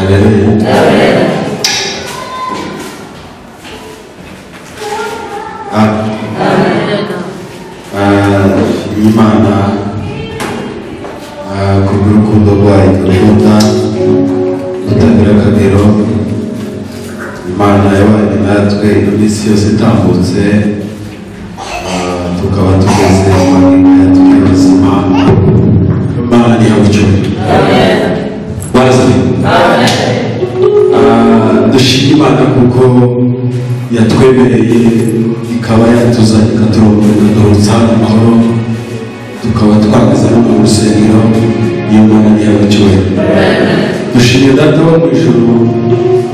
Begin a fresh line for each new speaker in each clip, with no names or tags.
Haleluya. Imana kubw'urukundo rwayo dukunda rutagira akagero, Imana yabanye natwe iminsi yose itambutse, tukaba tugeze mu magingo tukiri bazima. Imana ntihabwe icyubahiro. Dushima Imana kuko yatwemereye ikaba yatuzanye ikaturongora ikaduhutsa amahoro, tukaba twageze no mu rusengero. Iyo Mana ntihabwe icyubahiro. Dushimye Data wo mu ijuru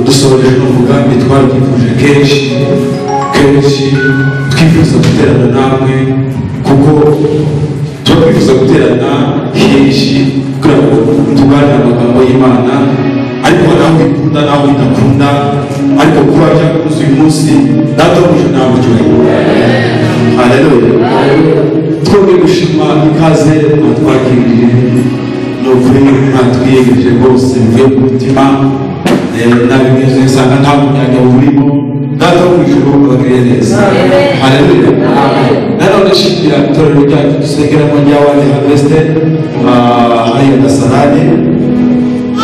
udusohoreje n'umugambi twabyifuje kenshi kenshi, twifuza guterana namwe kuko tuba twifuza guterana henshi kugira ngo tuganire amagambo y'Imana, ariko naho bikunda naho bidakunda, ariko kuba byakuze uyu munsi Data wo mu ijuru ntabwo icyubahiro. Haleluya. Twongeye gushima ikaze mwatwakiriye, ni ukuri mwatwiyegereje rwose bivuye ku mutima, nabimeze usanga nta munyanya burimo. Data wo mu ijuru abagiriye neza. Haleluya. Nanone nshimira itorero ryacu dusengeramo rya Wani Harvest hariya Gasarani,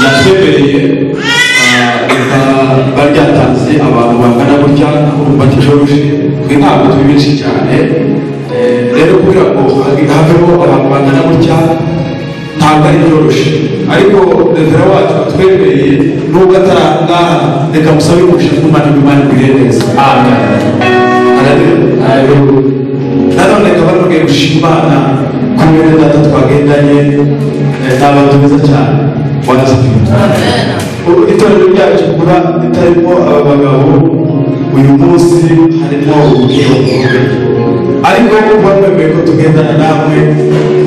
yatwemereye rikaba ryatanze abantu bangana gutya, urumva ntibyoroshye, twe ntabwo turi benshi cyane. Rero kugira ngo havemo abantu bangana gutya ntabwo ari byoroshye, ariko revera wacu atwemereye nubwo atarangaha, reka musabe umugisha tw'Imana Imana imugirire neza. Amen. Haleluya. Nanone nkaba nongeye gushima Imana kuri bene data twagendanye, ni abantu beza cyane. Itorero ryacu kuba ritarimo aba bagabo uyu munsi harimo ubugingo bukomeye, ariko kuba mwemeye ko tugendana namwe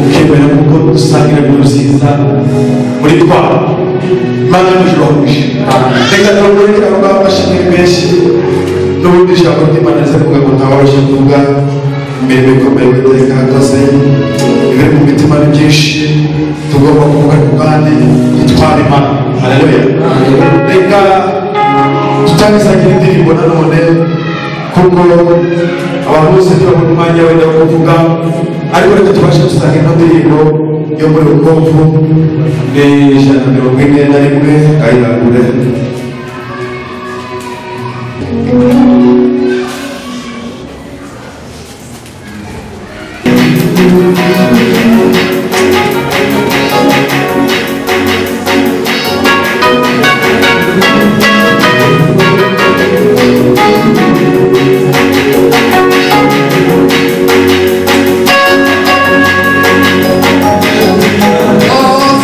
ukemera kuko dusangira ibintu byiza muri twabo. Imana y'ijuru ibahe. Reka turongere aho ngaho amashimwe menshi, n'ubundi ijambo ry'Imana riza kuvuga ngo ntawabasha kuvuga imirimo ikomeye Uwiteka yakoze, ibiri mu mitima ni byinshi tugomba kuvuga kandi ntitwabimara. Haleluya. Reka tutabisangira indirimbo nanone kuko abantu bose ntibabona umwanya wenda wo kuvuga, ariko reka tubashe gusanga ino ndirimbo yo muri Rukovu ni 141 ayirangure.
Oh,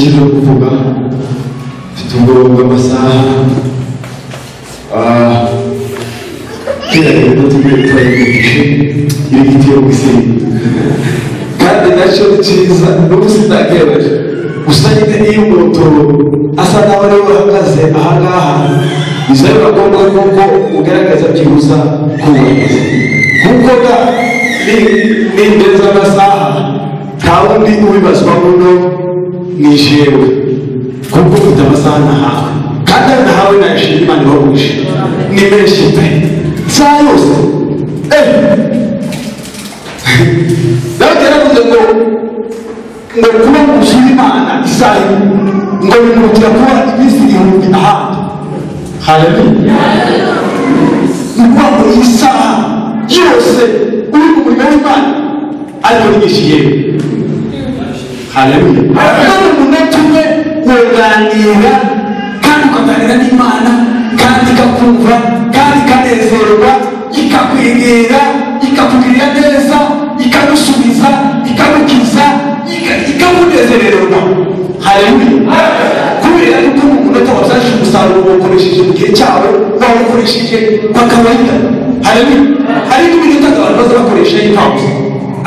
byinshi byo kuvuga, mfite ubwoba bw'amasaha. Kandi nacyo ni cyiza n'ubu sindakereje gusa nyine iyo umuntu asa naho ariwe uhagaze ahangaha biza biba ngombwa yuko ugaragaza byibuza kubahiriza, kuko n'imbere z'amasaha nta wundi ubibazwa muno ni jewe, kuko ufite amasaha nahawe kandi ayo nahawe nayashima Imana ibahuje ni menshi pe isaha yose. Dawidi yaravuze ngo kuba mu nzu y'Imana isaha imwe ngo bimurutira kuba iminsi igihumbi ahandi. Haleluya! Ni ukuvuga ngo iyi saha yose uri mu murimo w'Imana ariko ni nyinshi yewe. Haleluya! None umunota umwe woganira kandi ukaganira n'Imana kandi ikakumva kandi ikanezerwa ikakwegera ikakugirira neza ikagusubiza ikagukiza ikakunezererwa. Haleluya! Kubera yuko mu munota wabyaje umusaruro ukoresheje mu gihe cyawe wawukoresheje kwa kawaida. Haleluya! Hari n'iminota abantu baza bakoresha y'impamvu,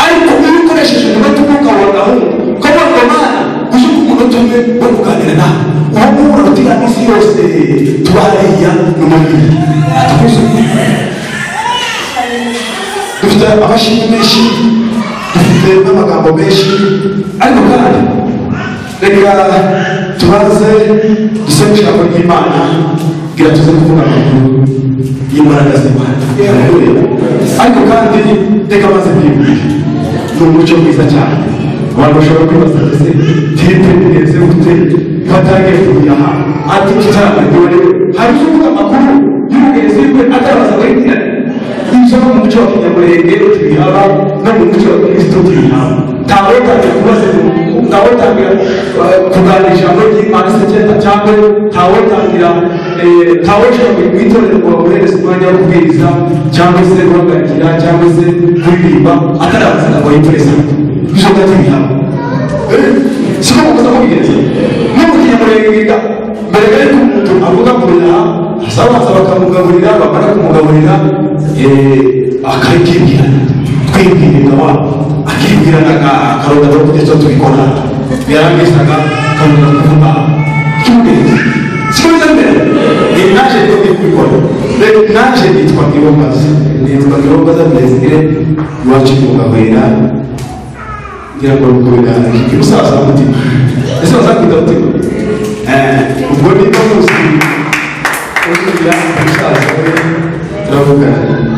ariko iyo ukoresheje umunota umwe ukabona gahunda ukavuga ngo Mana uje ku munota umwe wo kuganira nawe, uwo nguwo urarutira isi yose tuba hariya n'umubiri atukuzuye. Dufite amashimwe menshi, dufite n'amagambo menshi, ariko kandi reka tubanze dusome ijambo ry'Imana kugira tuze kuvuga amakuru y'imbaraga z'Imana. Ariko kandi reka maze mbibwire, ni umuco mwiza cyane. Abantu bashobora kwibaza ese tipe bigenze gute ko atangiye kuyaha ati tutaramariwe, hari uzi uvuga amakuru y'umugenzi we atarabaza guhitirana. Ibyo no mu muco wa Kinyamurenge tubihaba, no mu muco wa Kristo tubihaba. Ntawetangira kubaza, ntawetangira kuganira ijambo ry'Imana se cyangwa ntawetangira ntaweshobora mu itorero ngo bamuhereze umwanya wo kubwiriza cyangwa se guhagarikira cyangwa se kuririmba atarabaza ngo yitoreze. Ibyo ngibyo tubihaba. Siko mukoza kubigenza. No mu Kinyamurenge mbere yuko umuntu avuga kurira azabanza bakamugaburira, bamara kumugaburira akayibwira twibwirira wabo akibwirana akaronda no kugeza tubikora yarangizaga akabona kuvuga cy'ubwenge. Siko biza mbere ni naje ko kubikora. Rero naje nitwa Ngirombaza, nitwa Ngirombaza Desire iwacu mu Gahwera, ngira ngo rukorera umusaza mutima. Ese bazakwita mutima? Ubwo niba muzi uriya umusaza we turavuga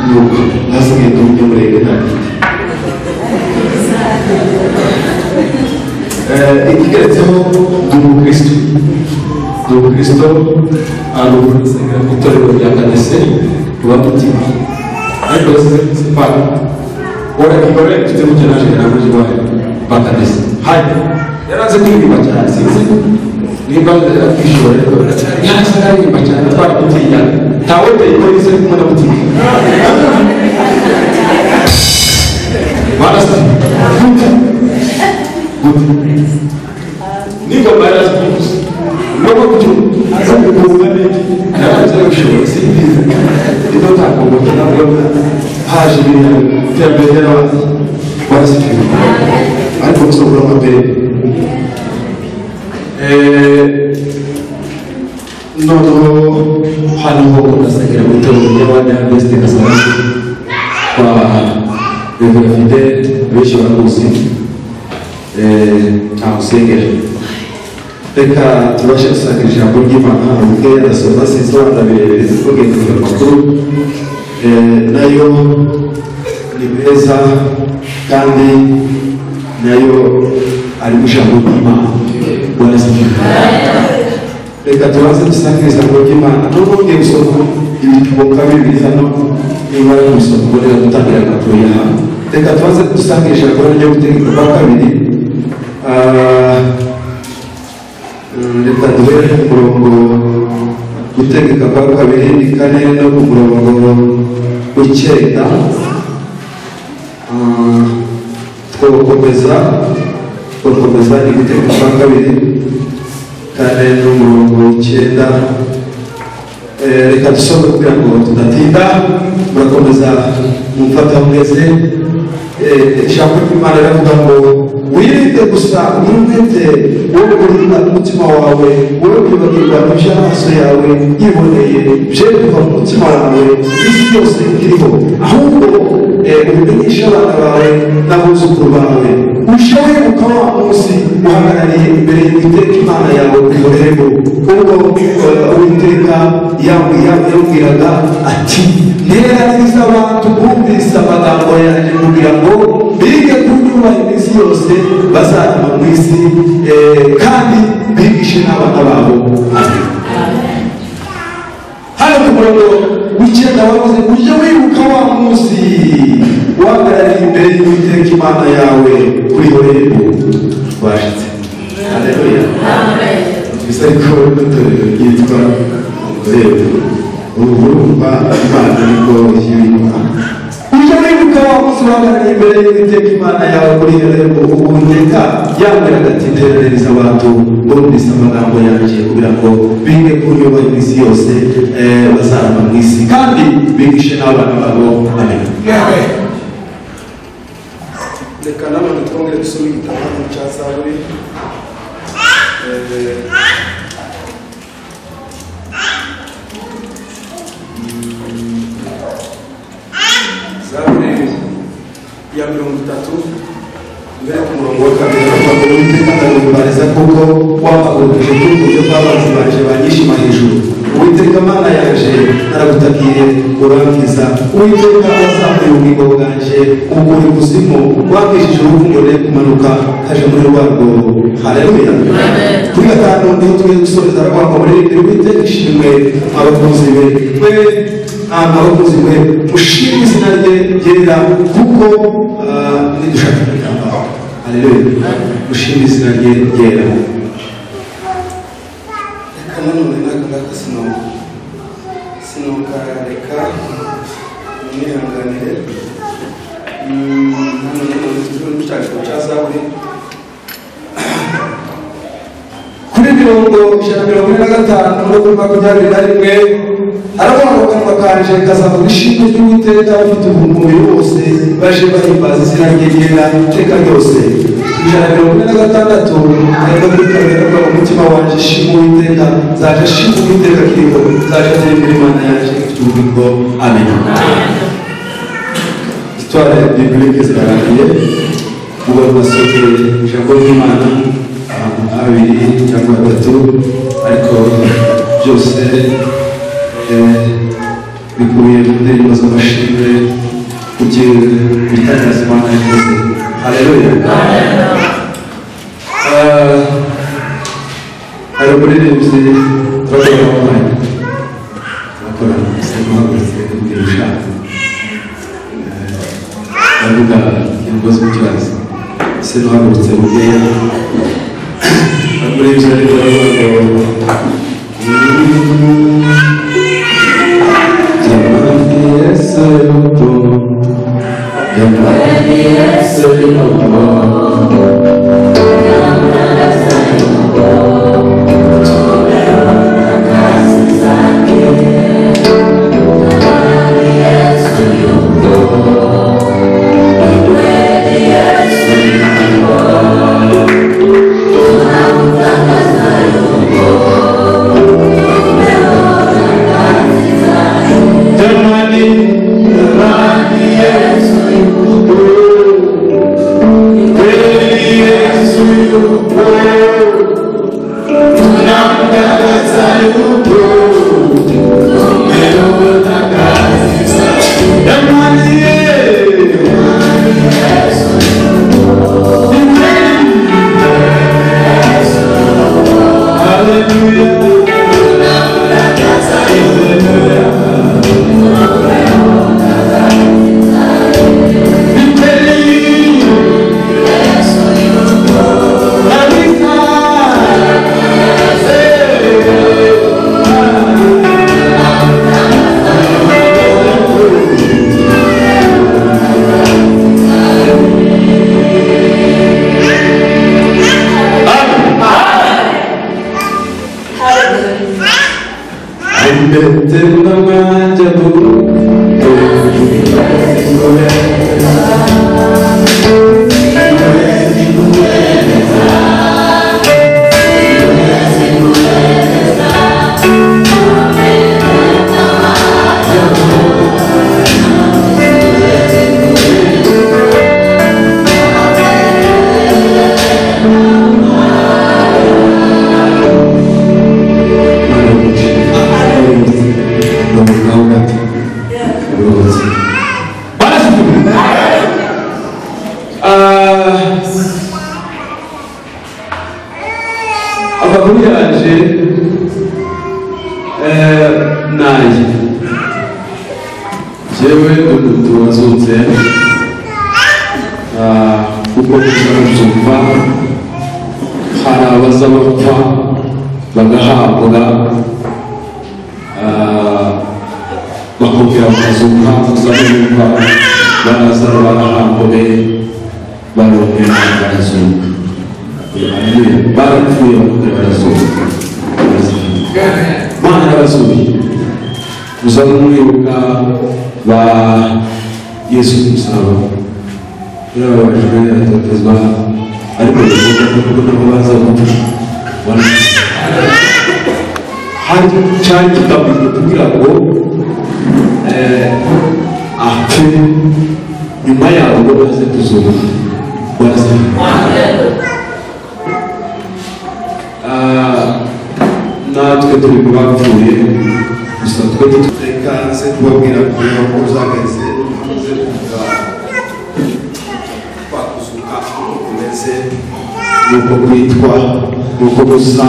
nuko nasigaye ndi umunyamurenge nta giti. Ikigeretseho ndi umukristo, ndi umukristo nsengera mu itorero rya Kanese rwa Mutima, ariko sipara ora ikore mfite gutya naje naje iwawe ba Kanese hari yaraze kuririmba cyane, sinzi nimba akishobora ariko yaraze aririmba cyane twari gutinya ntawe polisi ari kumwe na Mutima. Barasi gute gute ningoma yarazi nubwo kucyo azakuza n'iki yaraze gushobora simbizi ino takomboka nabwo haje biriya iterambere ry'abazi barasifiwe ariko gusohora amapere. Noneho hano ndasengera mu itorero ry'Abadiventiste Gasarasi kwa Reverend Fidel, benshi baramuzi ntaho usengera. Reka tubashe gusangira ijambo ry'Imana hano bukeya, ndasoza sinsobanura birebire kuko ngiye amakuru nayo ni meza kandi nayo ari mu ijambo ry'Imana. Reka tubanze dusangire ijambo ry'Imana. Nubwo ngiye gusoma ibitabo nka bibiri hano, niba ari gusoma ubwo reka gutangira gatoya hano. Reka tubanze dusangire ijambo ryo gutegeka kwa kabiri. Reka duhere ku murongo gutegeka kwa kabiri ni kane no ku murongo w'icyenda. Twokomeza ni gutegeka kwa kabiri 4 n'umurongo 9. Reka dusome kugira ngo tudatinda, murakomeza mumfata mwese. Ijambo ry'Imana riravuga ngo wirinde gusa umwete wo kurinda umutima wawe, wo kwibagirwa ibyo amaso yawe yiboneye bye kuva mu mutima wawe isi yose iriho, ahubwo ubimenyeshe abana bawe n'abuzukuru bawe. Uje wibuka wa munsi uhagarariye imbere y'Uwiteka Imana yawe ku Horebu, ubwo Uwiteka yabwiraga ati nteraniriza abantu bumvise amagambo yanjye kugira ngo bige kunyubaha iminsi yose bazarama mu isi, kandi bigishe n'abana babo. Amen. Hano ku murongo w'icyenda wavuze ujye wibuka wa munsi uhagarariye imbere y'Uwiteka Imana yawe kuri Horebu. Twashitse. Haleluya. Bisa ariko itorero ryitwa Horebu. Urumva Imana niko yibikora. Ujye wibuka wa munsi uhagarariye imbere y'Uwiteka Imana yawe kuri Horebu, Uwiteka yambwiraga ati nteraniriza abantu bumvise amagambo yanjye kugira ngo bige kunyubaha iminsi yose bazarama mu isi, kandi bigishe n'abana babo. Amen.
Reka nanone twongere dusome igitabo cya Zaburi. Zaburi ya 30 mbere ku murongo wa 2
aravuga ngo Uwiteka ndaguhimbariza kuko wampagurukije ku buryo bw'abanzi banje banyishima hejuru. Uwiteka Mana yanje naragutakiye urankiza. Uwiteka wazamuye ubugingo bwanje ukura ikuzimu, wankijije urupfu ngo ne kumanuka kaje muri rwa rwobo. Haleluya. Kuri 5 niho tugiye gusoreza, aravuga ngo muririmbire Uwiteka ishimwe abakunzi be, mwe abakunzi be mushime izina rye ryera, kuko nidushaka kwitamba. Haleluya. Mushime izina rye ryera.
Reka nanone n'aka ngaka sinokareka mwihanganire. Hano nanone turi mu cyandiko cya Zaburi
kuri 145 no kuri 21, aravuga ngo akanwa kanje kazavuga ishimwe ry'Uwiteka, abafite umubiri wose baje bahimbaza izina rye ryera iteka ryose. 146 ariko kuri 2 aravuga ngo umutima wanje shima Uwiteka, nzaje shima Uwiteka akiriho, nzaje ndirimbira Imana yanje ifite ubugingo. Amen. Histoire biblique zirarangiye. Ubu basomye ijambo ry'Imana ahantu habiri cyangwa batatu, ariko byose bikubiye mu ndirimbo z'amashimwe kugira ibitangaza Imana yakoze. Haleluya. Hari umuririmbyi bakora online bakora guhagurutse kubwira ushaka ndavuga ingo z'ubucuruzi se n'uhagurutse bukeya. Hari umuririmbyi baravuga ngo Jamani Yesu yupo, Jamani Yesu yupo, Ametenda maajabu Amakuru yaje nanjye jewe umuntu wazutse kuko kubyumva hari abaza bapfa bagahabwa bakongera bakazuka uzamuyumva baraza barahambuwe barongera barazuka. Barapfuye bakongera barazuka. Mana yarabazuye. Muzamwibuka ba Yesu ku musaraba yarababajwe aratotezwa ariko bivuga ko nabo baza gupfa. Hari cyari kigamijwe kugira ngo apfe nyuma yabo baze kuzuka. Natwe turi mu bapfuye gusa twe
Reka nze kubabwira kureba ko uzageze uze kuva twakuzuka uko kumeze
nuko kwitwa nuko gusa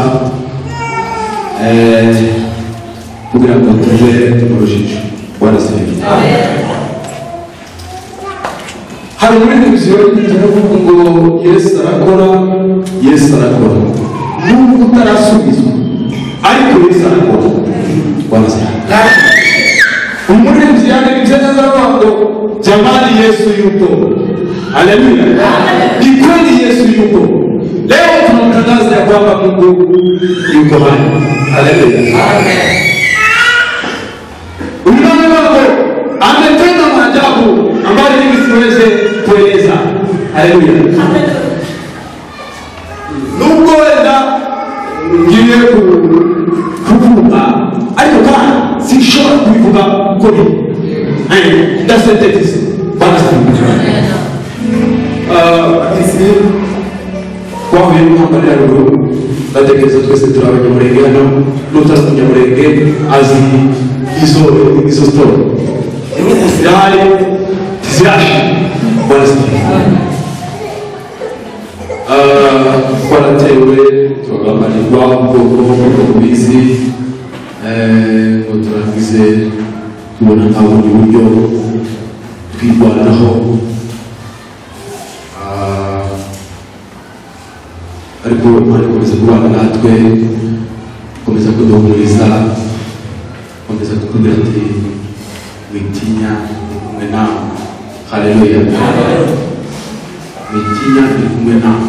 kugira ngo tuve mu rujijo. Hari muri televiziyo iravuga ngo Yesu arakora, Yesu arakora nubwo utarasubizwa ariko Yesu arakora. Umuririmbyi yaririmbye neza aravuga ngo jamani Yesu yupo. Haleluya. Ni kweli Yesu yupo. Leo tunamtangaza ya kwamba Mungu yuko hai. Haleluya. Amen. Ulimwengu wako ametenda maajabu ambayo mimi siweze kueleza. Haleluya. Nubwo wenda ngiye kuvuga ariko kandi sinshobora kubivuga uko biri. Ndasentetisa. Twahuye n'intambara ya ruguru ndatekereza twese turi abanyamurenge hano n'utazi umunyamurenge azi izo sitori zirahari ntizirashira. Twaratewe turagambanirwa ubwoko nk'uko mubizi ngo turangize tubona nta bundi buryo twirwanaho ariko Imana ikomeza kubana natwe, ikomeza kuduhumuriza, ikomeza kutubwira ati witinya ndi kumwe nawe. Haleluya. Witinya ndi kumwe nawe.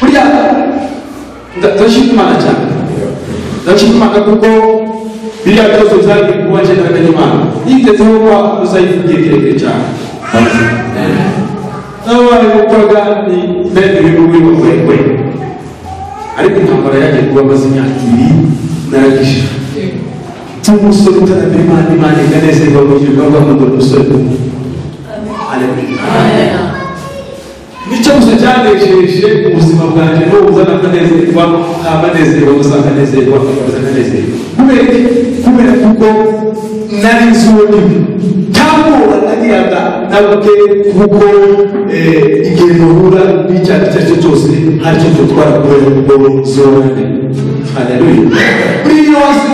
Burya ndashima Imana cyane, ndashima Imana kuko biriya byose byagiye kuba ngendananye n'Imana yitezeho ko uzayivugiye kirekire cyane. Nabaye mupagani bene ibihugu ariko intambara yagiye kuba amaze imyaka ibiri naragishije umusore utaramira Imana, Imana ikanezerwa mu gihe ukavuga ngo dore umusore kumwe. Haleluya. Nicyo gusa cyanejeje ubuzima bwanjye n'ubu nkanezerwa, nkabanezerwa gusa nkanezerwa gusa nkanezerwa. Kubera iki? Kubera kuko nari nzi uwo ndiwe cyangwa nagiraga nawe kuko igihe muhura n'icyaha icyo ari cyo cyose hari icyo dutwara kubera kuko zibonane. Haleluya. Buriya wazi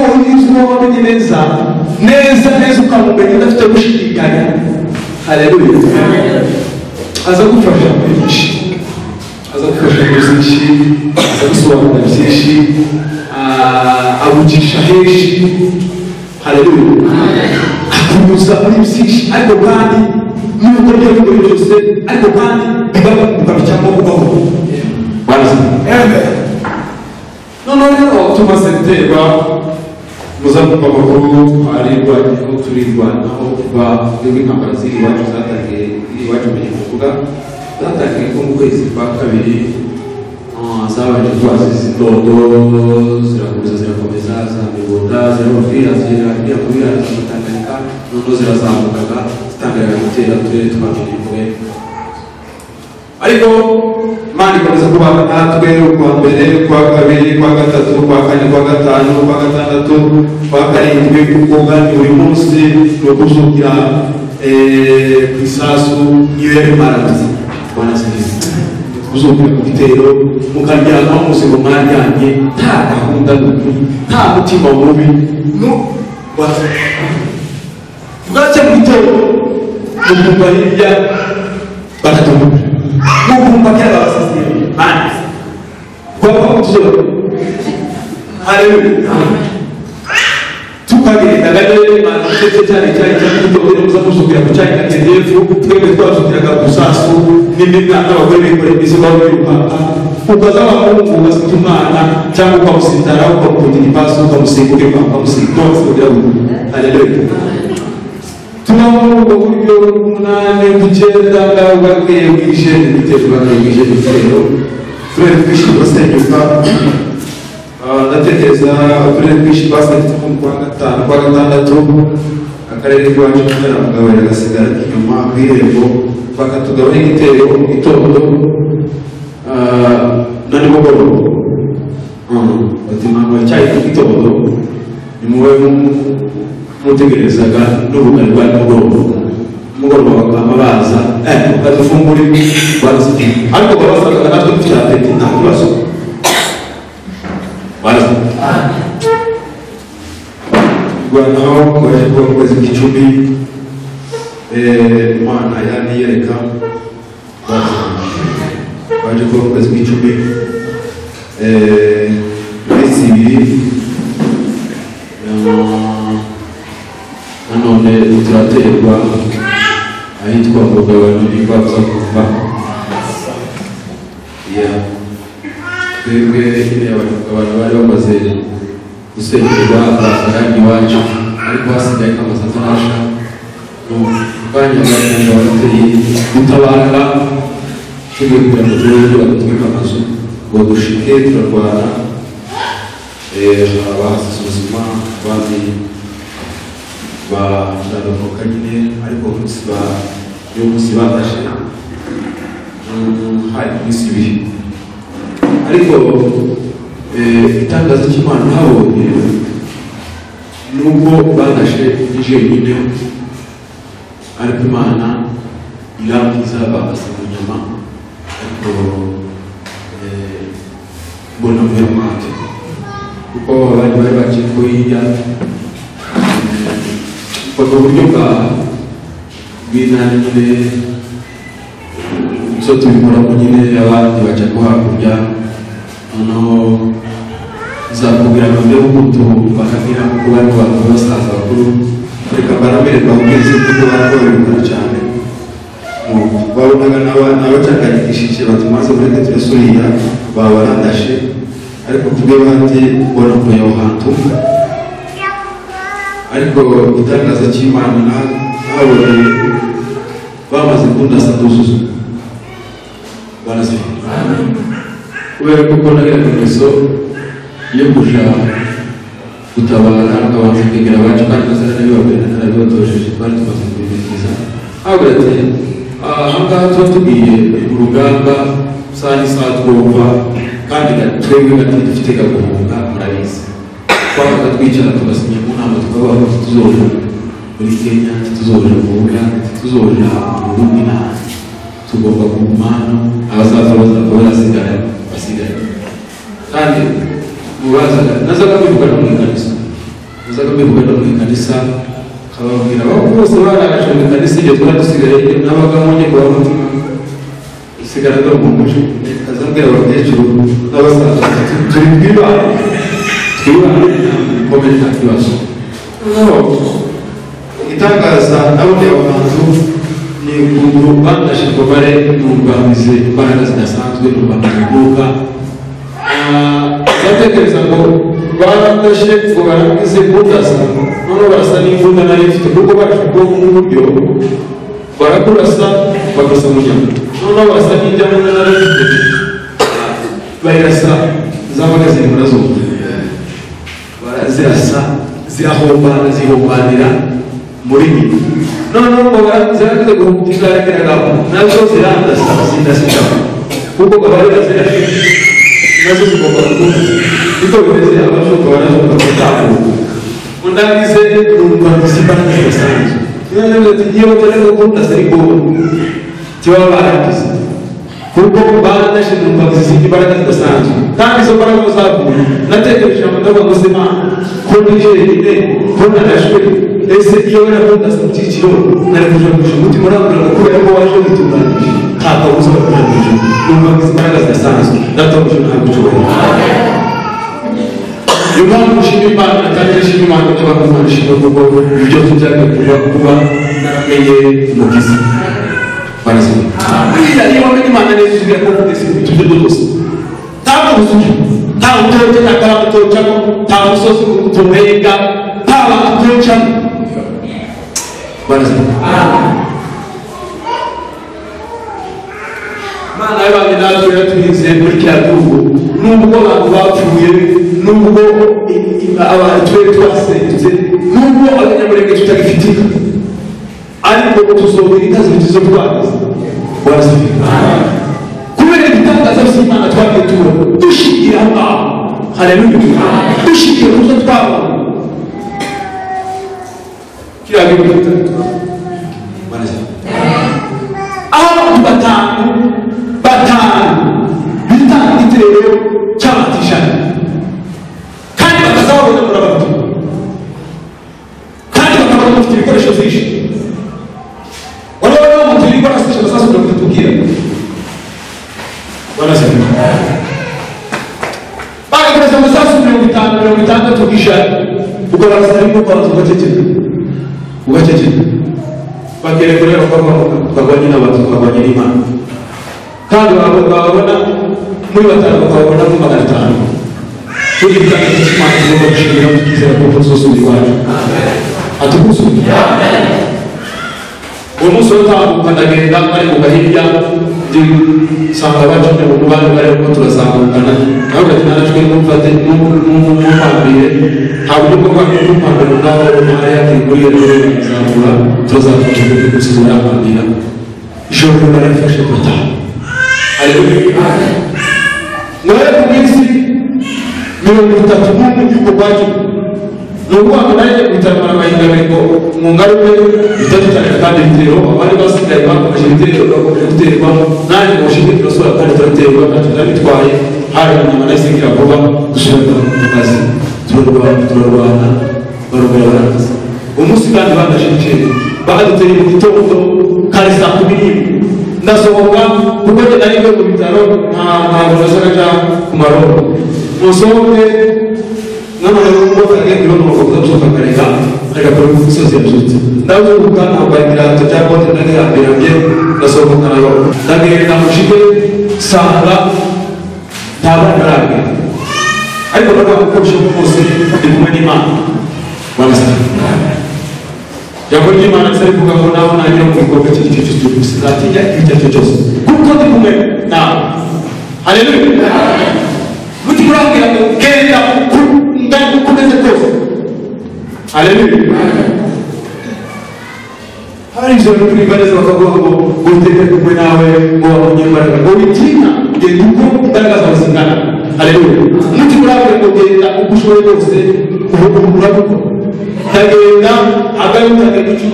uwo wamenye neza neza neza ukamumenya udafite gushidikanya. Haleluya. Aza gufasha muri byinshi, aza gufasha muri byinshi, aza gusobanura byinshi, abugisha henshi. Haleluya. Akunyuza muri byinshi ariko kandi nubwo byo bikora byose ariko kandi ukabicamo ubaho. Noneho rero tumaze guterwa muzavuga amakuru twarirwanyeho turirwanaho kuva twebwe intambara ziri iwacu zatangiye iwacu mbere kuvuga zatangiye nko mu kwezi kwa kabiri zabanje kuba zidodo zirakomeza zirakomeza za mibunda zirababwira zirabwira kubira zitanganyika noneho zirazamukaga zitangira gutera uturere twa Minembwe. Ariko Imana ikomeza kubana natwe ukwa mbere, ukwa kabiri, ukwa gatatu, ukwa kane, ukwa gatanu, ukwa gatandatu, ukwa karindwi, kuko kandi buri munsi ni ukuzukira ku isasu niyo yari maraduze. Bwana asifiwe. Kuzukira ku gitero mukaryama muzi ngo mwaryamye nta gahunda n'ukuri nta mutima mubi bwacya mu gitero mukumva hirya baratumbuka mukumva kera babasasiye bandi twava tuzo. Haleluya. Tukagenda gane mana cece cyane cyane cyane tutogera muza kuzukira ku cyayi na TDF twebwe twazukiraga ku sasu n'imibwa n'abagore bikoreye imizigo birukanka ukaza wakumva ugasiga umwana cyangwa ukamusitara ukamukundira ipasu ukamusiga ukamusiga ukamusiga. Haleluya. Tuba muri ubwo buryo umunani icyenda ngaho bwakeye bwije ibitero bwakeye bwije ibitero turere twinshi turasenyuka. Ndatekereza uturere twinshi twasenyutse nko mu kwa gatanu kwa gatandatu akarere k'iwacu k'Inyaramugabo gasigara inyuma ku irembo bakatugabanya igitero mu gitondo na nimugoroba bati mama icyayi ku gitondo nimube mutegerezaga n'ubugari bwa nimugoroba nimugoroba bakaba baza badufungure barazifite ariko babasangaga natwe dufite apeti nta kibazo barazifite. Rwanaho kwaje kuba mu kwezi kw'icumi Imana yaniyereka baje kuba mu kwezi kw'icumi iminsi ibiri nanone turaterwa ahitwa Mugabano nimba baza kuva twebwe nyine abantu bari bamaze gusenyerwa bazaga iwacu ariko hasigaye nk'amazu atarasha kanya bagenda bateye gutabara tugiye kugira ngo turebe badutwika amazu ngo dushike turarwana abahasize ubuzima abandi baradohoka nyine ariko uyu munsi badashe hari iminsi ibiri ariko itangazo cy'Imana nabonye nubwo badashe jenyine ariko Imana irangiza bakasa mu nyama ariko mbona mvuye mu mato kuko abandi bari baciye ko hirya ubwo buryo bwa bw'inani nyine so tubikoramo nyine abandi baca ko hakurya noneho nzakubwira ngo mbe ukuntu bakagira kuko bari mu bantu b'abasaza bakuru reka baramererwa ubwiza kuko barabikora cyane babonaga n'abacanganyikishije batumaze mureke turasuriya babarandashe ariko kubwe bandi ubona ko aho hantu ariko itangazo cy'Imana nabonye bamaze kundasa nduzuza barazifite kubera ko nagiraga ingeso yo kuja gutabara nkabanza kwegera abacu kandi nkazana n'abibabwira narabibatojeje twari tumaze kubimenyereza avuga ati aha ngaha tuba tugiye mu rugamba isaha n'isaha twumva kandi twebwe gati dufite gaguhunga murabizi twabaga twicara tugasinya mu nama tukabaho tuzoja muri Kenya tuzoja mu Bugande tuzoja mu Burundi n'ahandi tugomba kuguma hano abazaza bazava barasigara basigara kandi mubazaga nazaga mbivuga no mu ikanisa nazaga mbivuga no mu ikanisa nkababwira abo bose baraje mu ikanisa igihe twari dusigaye nabagamo njye kuba mutima usigara ndi umuji nkazabwira abakecuru n'abasaza turi twibane twibane bikomeye nta kibazo. Itangaza naboneye abantu ni ukuntu bandashe ngo bare numva mize imbaraga zidasanzwe numva mvuka Ndatekereza ngo barandashe ngo barangize kundasa, noneho barasa n'imbunda nari mfite kuko barashe ubwonko nk'uburyo barakurasa bagasa mu nyama, noneho barasa n'injyambunda nari mfite bayirasa zabaga ziri murazumva barazirasa zirahombana zihombanira muri nyina, noneho ngo ziragize guhumutizarageragaho nazo zirandasa zindasa cyane kuko gahora zirashe nazo zigomba kuba niko bimeze abashoka barazuka kutambuka undangize numva imbaraga zidasanzwe. Noneho ati iyo batarimo kundasa ari ngombwa kibaba barangiza kuko barandashe numva izindi mbaraga zidasanzwe kandi izo mbaraga zavuye natekereje ngo ndavuga ngo se Mana ko ndi jyenyine ko narashwe ese iyo barakundasa mu cyiciro nari kuja mu ijuru umutima urambwira ngo kubera ko waje witunganyije nta kabuza kuja mu ijuru numva izi mbaraga zidasanzwe data mu ijuru ntabwo ushobora. Niyo mpamvu nshima Imana kandi nshima Imana n'abantu Imana ishima kuko ibyo tujyaga kuba naramenye umukiza barazima. Buriya iyo wamenye Imana neza usigaye confidence mu bintu byo byose ntabwo uzuye nta utoke nta karama utocamo nta musozi utorenga nta bantu utocamo barazima. Imana y'abantu natwe yaturinze muri kiriya gihugu nubwo abantu bapfuye nubwo abantu twari twasenyutse nubwo abanyamurenge tutagifitika ariko tuzobera inka zibiri zo twagize barazima kubera ibitangaza by'Imana twagiye tubona dushingiye aho ngaho. Haleluya dushingiye ku byo twabonye kiriya gihugu barazima aho abantu batanu bitanga igitero cy'abantu ijana kandi bakazababona muri abato kandi bakabona bafite ibikoresho byinshi wari wabona umuntu uri barasisha amasasu 30 ubwira barazima bagakoresha amasasu 50 60 ijana ukabarasa rimwe ukabanza ugaceceka bakerekana bakavuga tukarwanya n'abantu tukarwanya n'Imana kandi babona muri batanu bakabona muri 500 turi ibitangaza by'Imana tugomba gushimira tukizera ko tuzosubira iwacu atukuzuye. Uwo munsi uratambuka ndagenda nkarebuka hirya nsanga abacumye mu bandi barimo turazamukana nawe ati narashwe n'umfate n'umupambire nta buryo bwo kumpambira ngaho ntara yakiguriye rero nzamura turazamuka ku musozi urampambira ijoro narifashe turataha. Haleluya. Mwere ku minsi 31 y'uko kwacu ni ukuvuga ngo nanjye gutabara amahinga ngo mwungaruke bitatu kandi ibitero abandi basigaye bakomeje ibitero bakomeje guterwa nanjye ngo ushinge turasura kandi turaterwa ntacyo byari hari inyama nahise ngira vuba dusubira mu kazi turarwana barongera barangiza umunsi kandi bandashe ibiceri bakaduteye mu gitondo kare saa 11 ndasohoka kuko njye nari mvuye mu bitaro ntabwo nasaga nja ku marobo musohoke none ubwo kagiye kubona umukobwa usohoka akareka agakora umusozi yabyutse ndazuka nambara ibirato bya bote ndagihambiranye ndasohoka nkararoba ndagenda mushike sanga nta bana baragenda ariko ndavuga ko bishoboka kose ndi kumwe n'Imana barazima. Jambo ry'Imana ndetse rivuga ngo nawe nanyura mu gikombe cy'igicucu cy'urupfu sinzatinya icyo ari cyo cyose kuko ndi kumwe nawe. Haleluya. Muti murambwira ngo genda uko umeze kose. Haleluya. Hari ibyo kuririmba neza bakavuga ngo Uwiteka ari kumwe nawe ngo wabonye imbaraga ngo witinya genda uko imbaraga zawe zingana. Haleluya. Muti murambwira ngo genda uko ushoboye kose urabukora ndagenda agaruka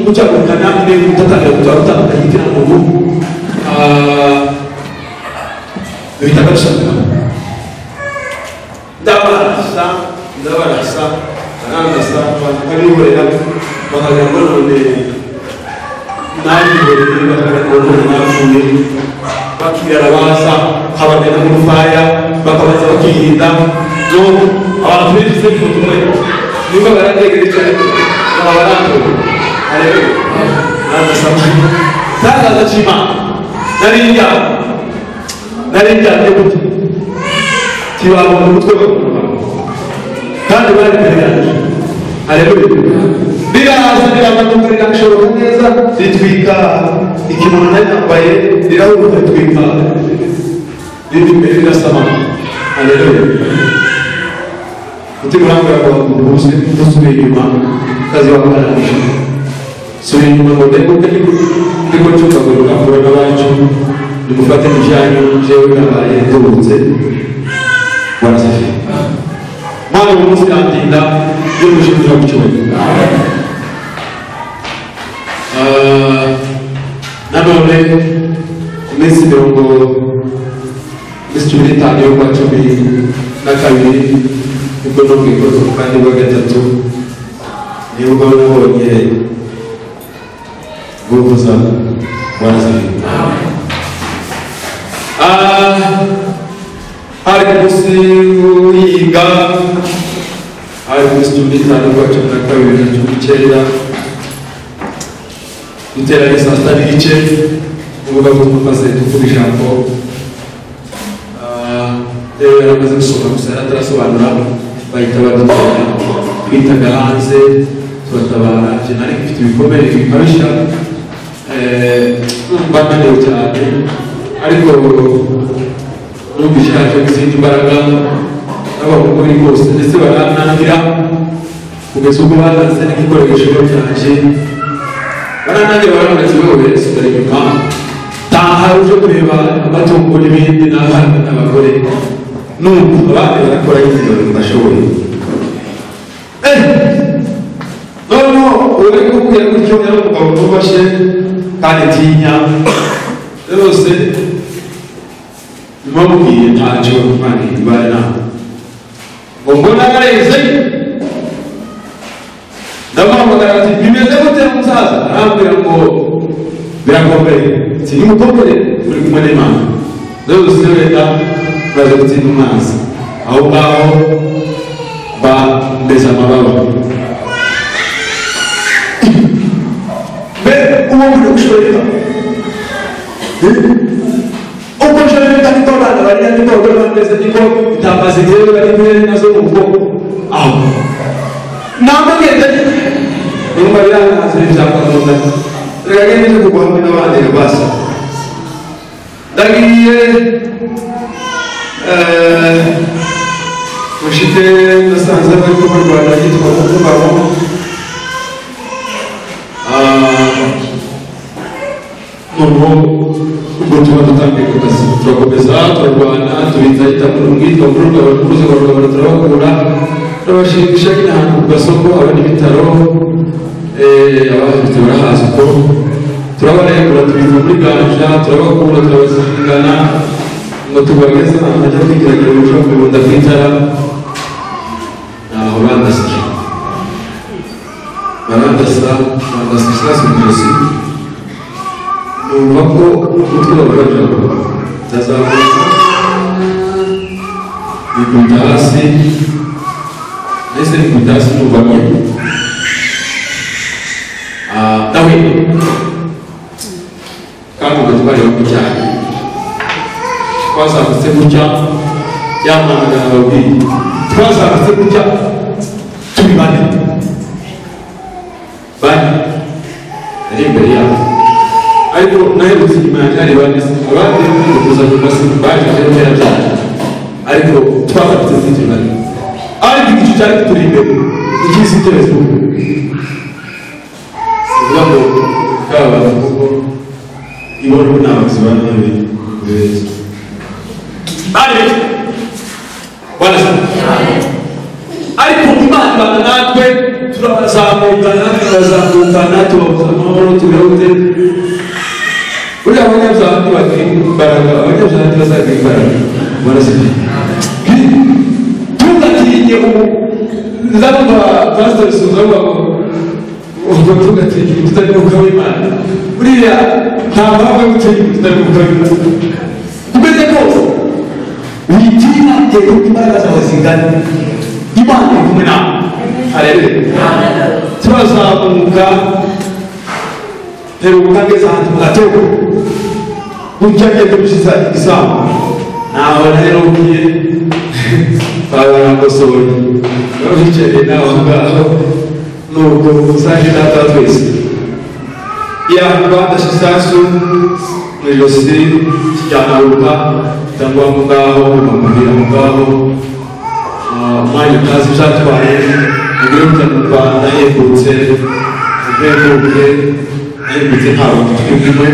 gucyagukana intego utatangira gutwara utandukanye igiti n'amaguru bihita bisabwa ndabarasa barandasa bakabihorera bakagira ngo none nabihoreye bakagira ngo none napfuye bakirara baza nkabamena nk'urufaya bakabanza bakirinda no abantu benshi se tumwe niba barategereje cyane baba baranduye. Haleluya. Barandasa tangaza cy'Imana nari njyamye gutya kibabona umutwe bakura Kandi bari imbere yacu. Haleluya. Biraza biramanuka rirashoboka neza, ritwika ikimono nari nambaye, rirahuruka ritwika riri imbere rirasama. Haleluya. Mutima urambwira ngo ubuze ntusubiye inyuma, kazi wakarangije. Subira inyuma ngo ndeguke ndiko ncukagurika mpura n'abacu, nimufate ibyanyu, jewe nabaye ndubutse. Bwana asifiwe. Mana uyu munsi irandinda iyo mushimira mu cyubahiro. Nanone ku minsi 15 y'ukwa 12 nibwo nubwiye ko kandi bwa gatatu nibwo nabonye guhuza. Bwana asifiwe. Hari ku munsi w'iyinga, hari ku minsi 15 y'ukwa 12 na 19, duteranye saa 6:30, uvuga ko tumaze kuvuga ijambo. Rero yaramaze gusoma gusa yaratarasobanura, bahita badutera, twitaga hanze turatabara. Njye nari mfite ibikomere bikabisha, numva naniwe cyane, ariko numva ishaje n'izindi mbaraga n'abahungu biri kose, ndetse baranangira kugeza ubwo baranze n'igikoresho cyanjye. Baranangira baramuretse wewe sigara inyuma, taha uje kureba amatungo n'ibindi n'abana n'abagore. Nuko abandi barakora nyine bashoboye. Noneho uri kubwira gutyo yari umugabo wubashe kandi tinya rwose, nimamubwiye ntacyo Imana ibaye nawe ngo mbona areze. Ndamuhamagara ati bimeze gute musaza? Arambwira ngo birakomeye. Ati nimukomere uri kumwe n'Imana. Rwose wenda uraza gutsinda umwanzi. Aho ngaho bambeza amababa. Mbe uwo muri gushorera uko nshorera niko abana barira, niko abagore bameze, niko intama zigiye bari kumwe nazo mu bwoko. Aho ntabwo ngenda numva birankanze ibyakunda, reka ngende nje kugwa hamwe n'abandi basi. Ndagiye mushite nasanze bari mu Rwanda yitwa Mukubamo. Noneho ubwo tuba dutangiye ku kazi, turakomeza turarwana, tubita muri rwitwa turabakura, turabashimisha nyine ahantu ku gasoko, aba n'ibitaro, abafite barahazi uko turabarekura, tubita muri ganja, turabakura, turabazigana ngo tubageze ahantu hajya kwigiragira uburyo kubunda ku itara. Ntaho bandasiye, barandasa isasu mu ijosi, numva ko umutwe wabaje ndazamuka nikubita hasi, nahise nikubita hasi numva ko ndahwema kandi ubwo twareba ku cyaha twazamutse gutya, yamamagana ababwiye twazamutse gutya turi bane bane ari imbere yabo, ariko naherutse inyuma yanjye hari bane, abandi kuza nyuma si baje gutera byane, ariko twazamutse turi bane, ariko igicu cyari turi imbere ikisi teretse sivuga ngo kaba kuko ibona ubu nta bazi bane beza bari bwana. Ariko Imana ibana natwe, turabazamukana, turazamukana, tubabuza amahoro, tubirute. Buriya abanyabyaha ntibagira imbaraga, abanyabyaha ntibazagira imbaraga. Bwana asifiwe. Ntugatinye ubu ndabona Pastor Suza avuga ngo ubwo ntugatinye umuntu utari umwuka w'Imana. Buriya nta mpamvu yo gutinya umuntu utari umwuka w'Imana. Umeze kose witinya rero imbaraga zawe zingana, Imana iri kumwe nawe. Haleluya. Turazamuka peruka ngeze ahantu mu gatego gutya ngeze gushiza igisambu, ntaho naherukiye. Barangosoye babicaye nawe ngaho nuko usange data twese bandashe isasu mu ijosi kijyanaruka cyangwa aho ngaho bamubwira aho ngaho umwanya utazi byatwaye ubwo numva nahembutse mpemuke nahembutse ntabwo mfite imwe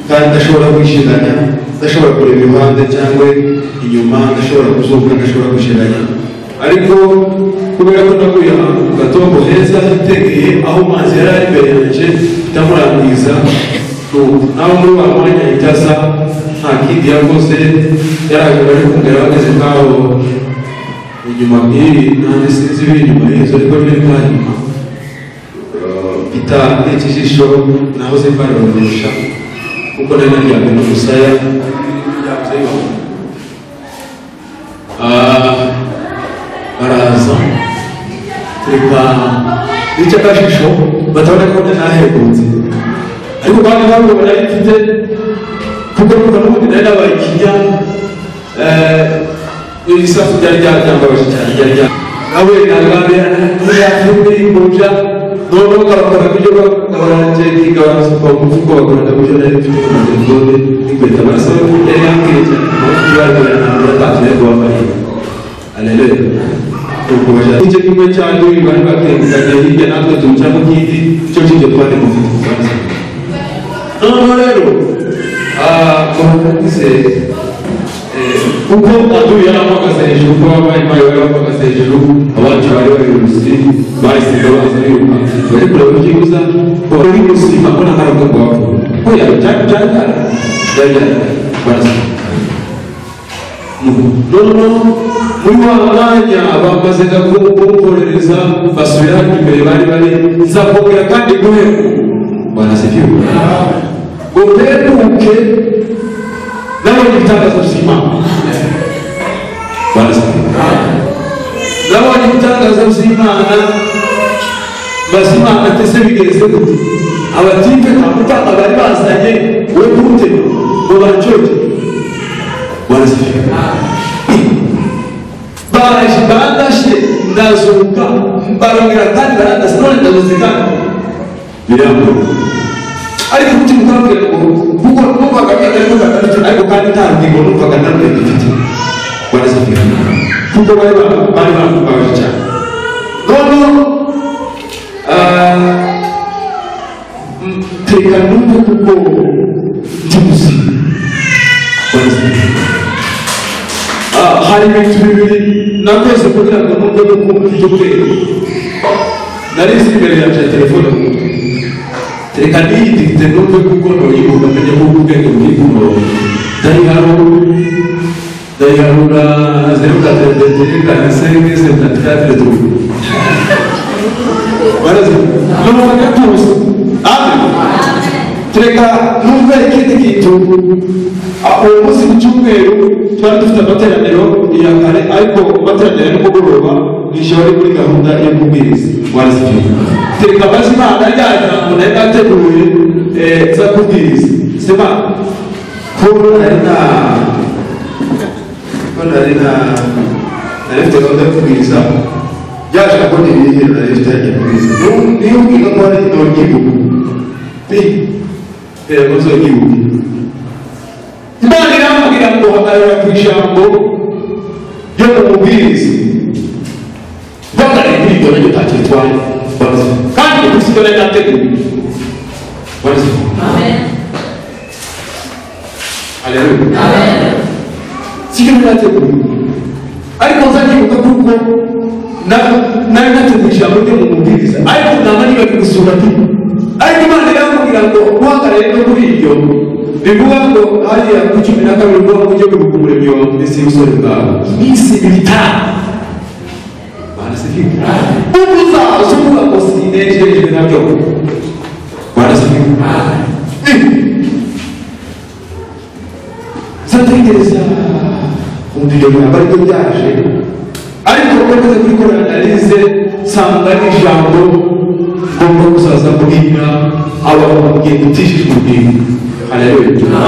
kandi ndashobora kwishinganya ndashobora kureba iruhande cyangwa inyuma ndashobora kuzuka ndashobora kwishinganya ariko kubera ko naguye ahantu ku gatongo heza hitegeye aho amazi yari ari imbere yanjye ndamurangiza naho muri wa mwanya itaza nta kindi yakoze yaraje bari kumbwira bageze ngaho inyuma nk'iyi nanjye sinzi ibiri inyuma y'izo ariko biri ngaho inyuma mpita n'ikijisho nahoze mbarondesha kuko nari naryamye n'umusaya baraza reka nicyo akajisho batabona ko nahegutse ariko kandi ntabwo nari mfite kuko numva n'ubundi nari nabaye ikinya ibisasu byari byambabaje cyane byari nawe nagambira y'imbuja noneho kabakora kubyo baranjekinga barasuka umufuko bakora kubyo nari mfite ku telefone n'inkweto amaraso yari yambwiye cyane bari ntabwo natashye ariko bambaye aleluya icyo kimwe cyangwa bari bakenganye hirya natwe tuwucamo kindi cyo kijya twari mufite noneho rero muhagaze kuko aduye yarampagaze hejuru kuko bari bampagaze hejuru abacu bari babirusi bahise baza biruka bari kureba ibyibuza uri muzima ko nta ngaruka ngo wapfuye oya byari barasa noneho muri wa mwanya bamaze kumporereza basubira hano imbere bari bari nzakongera kandi guheruka barasifiwe ngo mperuke nabonye ibitangazo by'Imana nabonye ibitangazo by'Imana mazima atese bigeze gute abatipe nta mutanga bari bazanye we gute ngo bancoke barasifiwe baje bandashe ndazuka barongera kandi barandasa none ndazutse kandi birambuye ariko umutima ukambwira ngo kuko numvaga ariko kandi nta rugingo numvaga nta rwego mfite barasifiwe kuko bari bambabaje cyane noneho teka numve kuko ndi muzima hari ibintu bibiri nakoze kugira ngo numve kuko mfite ubwenge nari nzi imbere yanjye ya telefone mu mutwe reka niyidikite numve kuko noyibuka menye kuko ubwenge buri ku murongo ndayiharura 0,81 45 74 3 barazi numvaga tuzi amen tureka numve ikindi kintu uwo munsi ku cyumweru twari dufite amateraniro ya kare ariko amateraniro ya nimugoroba nijoro ari muri gahunda yo kubwiriza warasifiwe tereka maze Imana rya jambo nari nateguye nza kubwiriza sema ko nari mfite gahunda yo kubwiriza rya jambo ni irihe nari mfite yagiye kubwiriza niyo ubwira ko hari nonyibuka ngo nzonyibuke Imana irambwira ngo hagarara ku ijambo ryo mu mubwiriza guhagarara kuri ibyo naryo ntacyo bitwaye kandi gusa ibyo nari nateguye aleluya sibyo nari nateguye ariko nzanyibuka kuko nari nateguye ijambo ryo mu mubwiriza ariko naba nibagiwe gusura tu ariko Imana irambwira ngo guhagarare no kuri ibyo bivuga ngo hariya ku 12 ngo ujye wibuka umuremyi wawe mu minsi y'ubusore bwawe iminsi 5 barasifiwe ubu uzaza uvuga ngo sinejejwe nabyo barasifiwe nzategereza kumva iryo jambo ariko ryaje ariko nkomeze kurikora analize nsanga ari ijambo ngomba kuzaza kubwira abantu mu gihe utishijwe ubugingo haleluya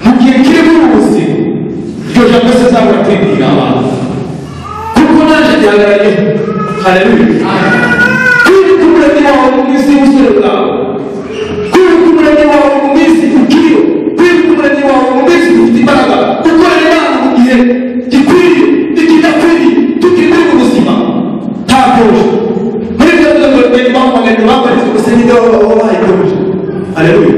mu gihe kiri mu buzima iryo jambo se nzahora kwibwira abantu Nanje gihagarariye. Haleluya. Kwibuka umuremyi wawe mu minsi y'ubusore bwawe, kwibuka umuremyi wawe mu minsi ukiriho, kwibuka umuremyi wawe mu minsi ufite imbaraga, gukorera Imana mu gihe gikwiriye n'ikidakwiriye, tukiri muri ubu buzima nta byoje. Muri ibyo byose bamagana baparitse gusa n'ibyo baba bayikomeje. Haleluya.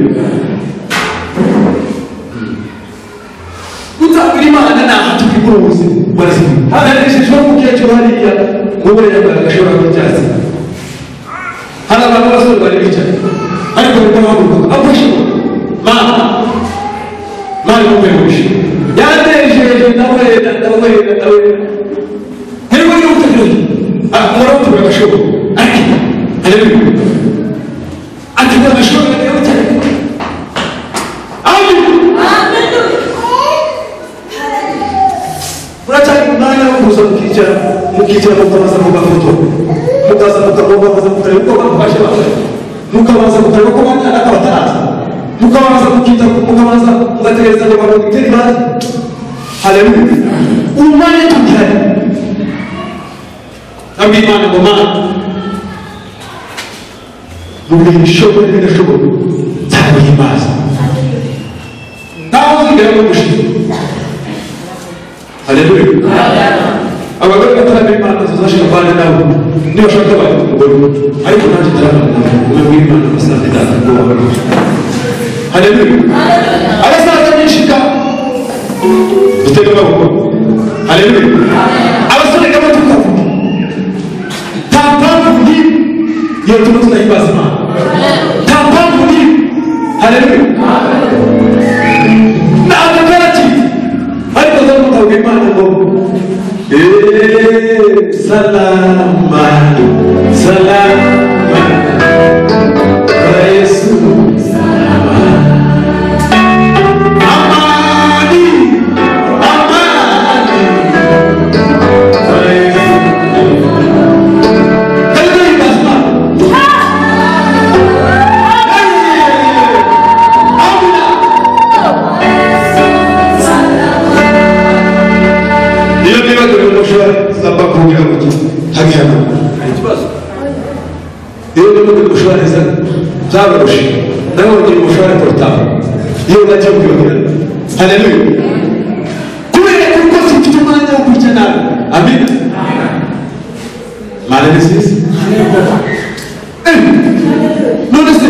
Gutambira Imana ni aha tukigura ubuzima. Haganishijwe n'umukecuru hariya ngo yambaye agashora k'icyatsi. Hari abantu b'abasore bari bicaye ariko barahaguruka afashe mana mana umuyobozi yanejeje ndawera ndawera ndawera ariko ni ubutegetsi akora ubutumwa agashora ariko haleluya ati agashora rero cyane. Amen. Muracyari mu mwanya wo kuza mukicara mukicara mukabaza mugafotora mukaza mukabaza mukareba uko abantu baje bambaye, mukabaza mukareba uko bana bataraza, mukabaza mukita mukabaza mugategereza ngo baguteri baze. Haleluya. Umwanya tugihari nabwiye Imana ngo Mana mu bihe bishoboka n'ibidashoboka nzaguhimbaza, ntawe uzigera ngo ngushime. Haleluya. Abagore bataramira Imana zazashira bane nabo nibashaka bari umugore, ariko nanjye ntaramira nabo umwe w'Imana basanze data ngo babarushe. Haleluya. Abasaza nishika dutega amaboko. Haleluya. Abasore nabo tukavuga nta mpamvu n'imwe yotuma tudahimbaza Imana, nta mpamvu n'imwe. Haleluya. Ntabwo karacitse ariko ndamutanga Imana ngo salama salama kwa Yesu salama, amani amani kwa Yesu. Haleluya. Amina. Iyo niba turi umushahara saba kugira ngo hagihana hari ikibazo. Iyo niba turi umushahara byabarushe nawe ugira umushahara porotable iyo unagiye kuyongera. Haleluya. Kubera ko simfite umwanya wo kurya nabi. Amina. Mana ni nziza. None se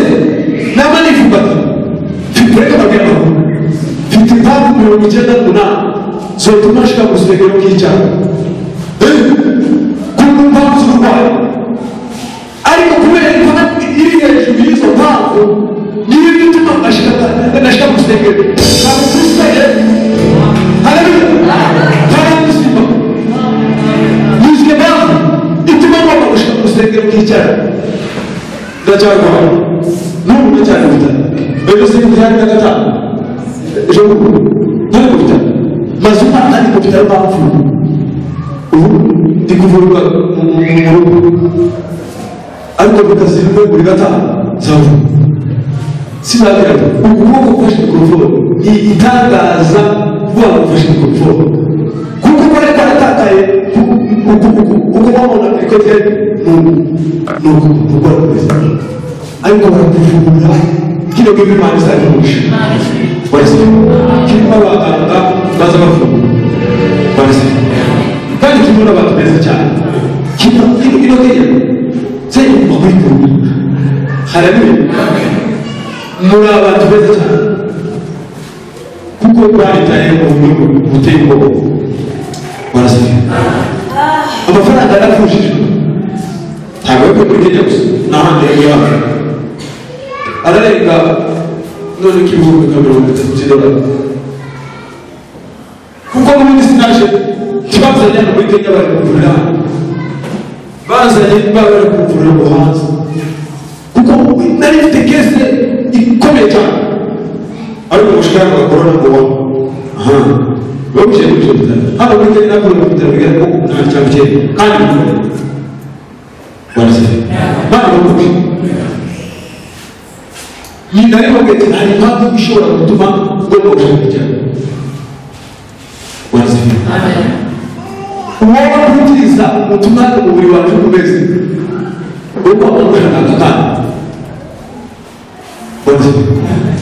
nama nifumbata mfite reka mbabwire amakuru, mfite impamvu 98 zotuma nshika mu rusengero nk'icyaha ku mpamvu z'uburwayi, ariko kubera impamvu iri hejuru y'izo mpamvu niyo ituma nashika mu rusengero ntabwo kuri. Haleluya. Nta muzima nizwe mpamvu ituma ngomba gushika mu rusengero nk'icyaha. Ndacyarwaye n'ubu ndacyari mu bitaro, ejo sinzi na gatanu ejo ntari mu bitaro maze umwaka ndi mu bitaro bapfuye, ubu ndi kuvurwa mu rugo ariko bikazirwe buri gatanu zavurwa sinabwira ukuboko gufashe mikorofone ni igitangaza kuba gufashe mikorofone kuko kwari kwaratakaye uko babona ikote ni ukukora kumeze ariko barakuvura kino gihe Imana izabihuje wese kirimo abaganga baza bavura wese kandi kirimo n'abantu beza cyane kino kino kenya se bakwikurura. Haleluya. Muri abantu beza cyane kuko baritaye mu buryo buteye ubwoba barasiga amafaranga yarapfushijwe ntabwo ari kuri Kenya gusa n'ahandi yagiye ararenga none k'ibihumbi nka 30 by'idolari kuko n'ubundi sinaje ntibazanye hano muri Kenya bari kuvurira bazanye bari kuvurira mu hanze kuko nari mfite kese ikomeye cyane ariko umushahara wa corona ngo aha babushye n'ibyo bitaro hano muri Kenya ntabwo mu bitaro bigera ku umunani cyangwa icyenda kandi barasize bari babushye ni nari mubwira hari impamvu ishobora gutuma ugomba gushaka cyane barasize. Uwo kwitiriza ubutumwa umubiri wacu umeze uko umushaka kandi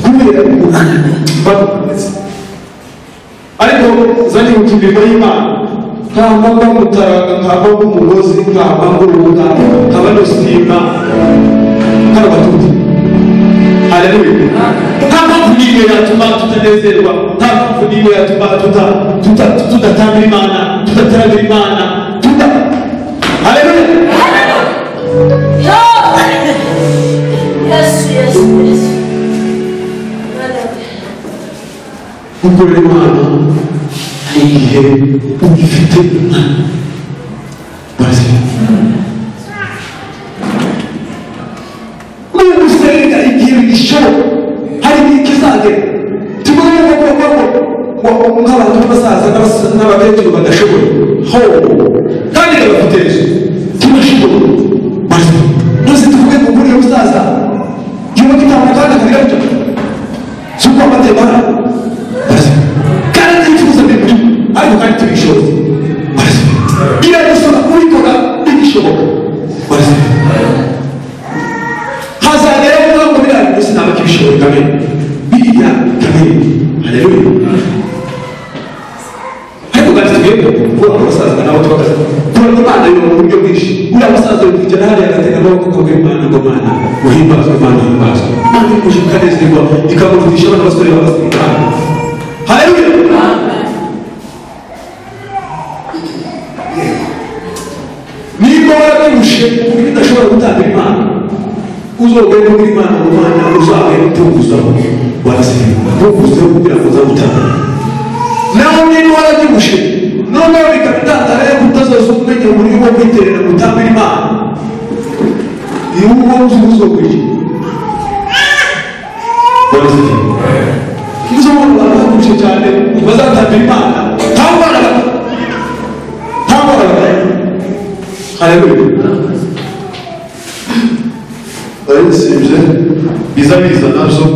kubera ariko zani imirimo y'Imana nkaba mutaraga nkaba umugozi nkaba nguruka nkaba nusima nkaba batuti. Haleluya. Nta mpamvu n'imwe yatuma tutanezerwa, nta mpamvu n'imwe yatuma tudatambira Imana, tudataramira Imana, tuta. Haleluya.
Yes, yes, yes.
Gukorera Imana hari igihe ugifite Imana. Gusenga igihe bigishoboka hari igihe kizagera tubone ko nk'abantu b'abasaza n'abakecuru badashoboye ho kandi bafite tubashoboye maze tuvuge ngo muri musaza yubaka itanga kandi akagira gutyo si uko amateka kandi twifuza bibiri ariko kandi tubishoboye biragusaba kubikora bigishoboka. Hazagera kuvuga ngo biriya bintu sinaba kibishoboye kamere biriya kamere. Haleluya. Ariko kandi twebwe kuvuga ngo abasaza nabo tubakaza turabona Imana yo mu buryo bwinshi. Uriya musaza uri kwicara hariya agatega amaboko akavuga Imana ngo Mana uhimbazwe, Imana uhimbazwe, Imana imuje ikanezerwa ikamurutisha abana basore b'abasirikare. Haleluya. Niba warabirushe ku buryo udashobora gutanga Imana uzogenda muri Imana ngo Mana uzabe utunguzaho warasigaye utunguzeho kugira ngo uzagutanga. Naho niba warabyibushye noneho bikaba intandaro yo kutazoza umenya uburyo bwo kwiterera gutambira Imana iyo uwo nzi uzokurya warasigaye. Uzabona abantu babyibushye cyane bazatambira Imana nta mbaraga, nta mbaraga. Haleluya. Barabisibye biza biza nabyo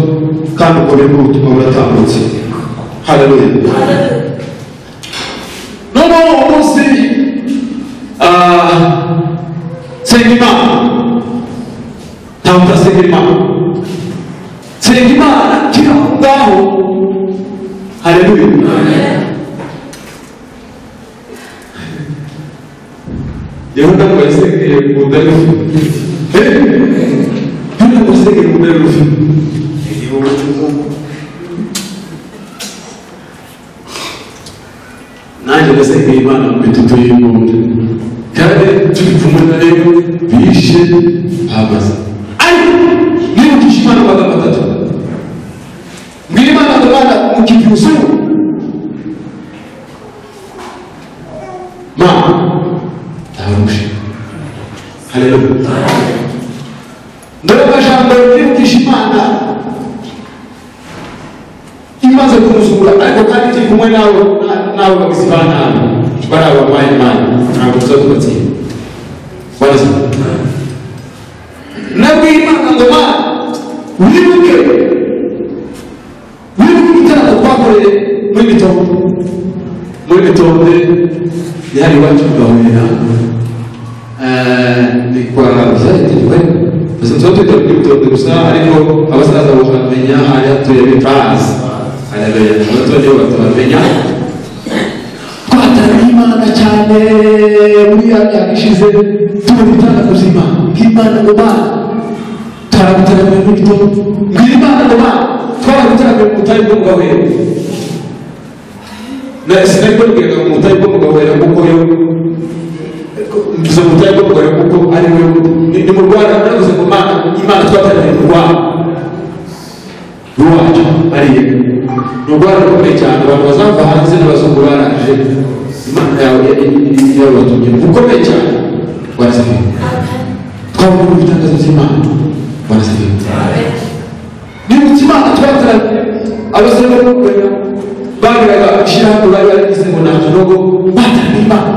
kandi ubwo rero ubutumwa buratambutse. Haleluya. Noneho umunsi senga Imana ntawe utasenga Imana, senga Imana kiri aho ngaho. Haleluya. Yewe ntabwo yasengeye mu nda y'urufi. Ntabwo yasengeye mu nda y'urufi. Nanjye nasengeye Imana mu mitutu y'imbunda kandi turi kumwe nayo bishe hamaze. Ariko nibukije Imana amagambo atatu. Mbwira Imana ngo Mana mu kibyuso Mana ntabarushe. Haleluya. Ndore amajambo yibukisha Imana imaze kumuzura ariko kandi turi kumwe nawe nawe bagizi ba nabi bari abarwayi Imana ntabwo tuzakubatsinda. Nabwiye Imana ngo Mana wibuke wibuke igitaramo twakoreye muri Mitonde, muri Mitonde yari iwacu mu Gahorera ni kwa byahitiriwe gusa tuba twita muri Mitonde gusa ariko abasaza bahamenya hari hatuye bitazi. Haleluya. Abaturage bo batabamenya. Twataramiye Imana cyane muri ya myaka ishize tubona ibitangaza by'Imana. Imana ngo Mana twaragutaramiye muri Mitonde, mbwira Imana ngo Mana twaragutaramiye mu butayu bwo mu Gahwera. Sinari kubabwira mu butayu bwo mu Gahwera kuko yo mvuze mu butayu bwo mu Gahwera kuko ari we ni mu Rwanda. Navuze ngo Mana Imana twataramiye mu Rwanda rwacu ariye ni urwara rukomeye cyane abantu bazava hanze n'abazungu baraje Imana yawe yabatumye rukomeye cyane. Warasigaye twabonye ibitangazo by'Imana. Warasigaye nibutse Imana twataramiye abasore bo bagiraga ishyirahamwe bari barigize ngo ni akanogo bataramiye Imana.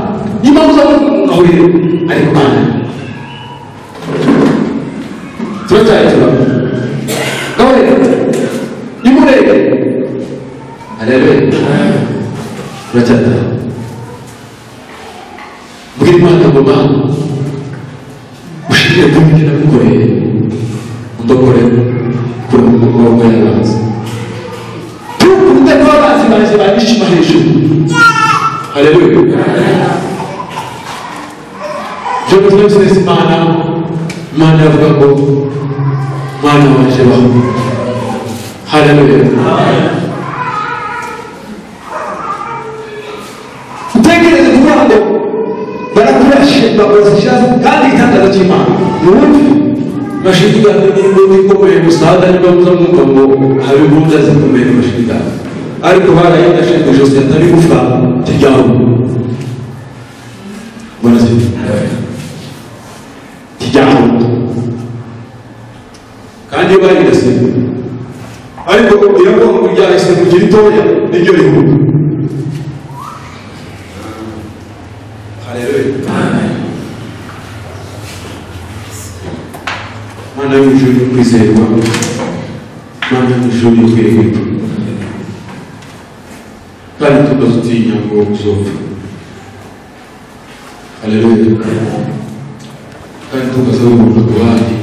Imana uzavuga ngo Gahwera ariko Mana turacyari turaba Gahwera nimurebe. Haleluya. Turacyari. Imana ngo Mana ushingiye kuri ibyo nagukoreye undokore kure mu maboko y'abanzi tukunde ko abanzi banjye banyishima hejuru. Haleluya. Je byose Imana Imana avuga ngo Mana wanje baho. Haleluya.
Utekereze kuvuga ngo barakurashe bakoresha kandi igitangaza cy'Imana
Nubundi mashini gani n'imbunda ikomeye musada niba muza mwumva ngo haba imbunda zikomeye mu mashini gani ariko barayidashe ku ijosi atari gufa kijyaho mbona se kijyaho kandi barayidase
ariko iravuga ngo ryahise kugira itoya niryo rihuta. Haleluya.
Mana y'ijuru kwizerwa, Mana y'ijuru kwiringirwa, kandi tukazutinya ngo uzopfa. Haleluya. Kandi tukazabubona ku bandi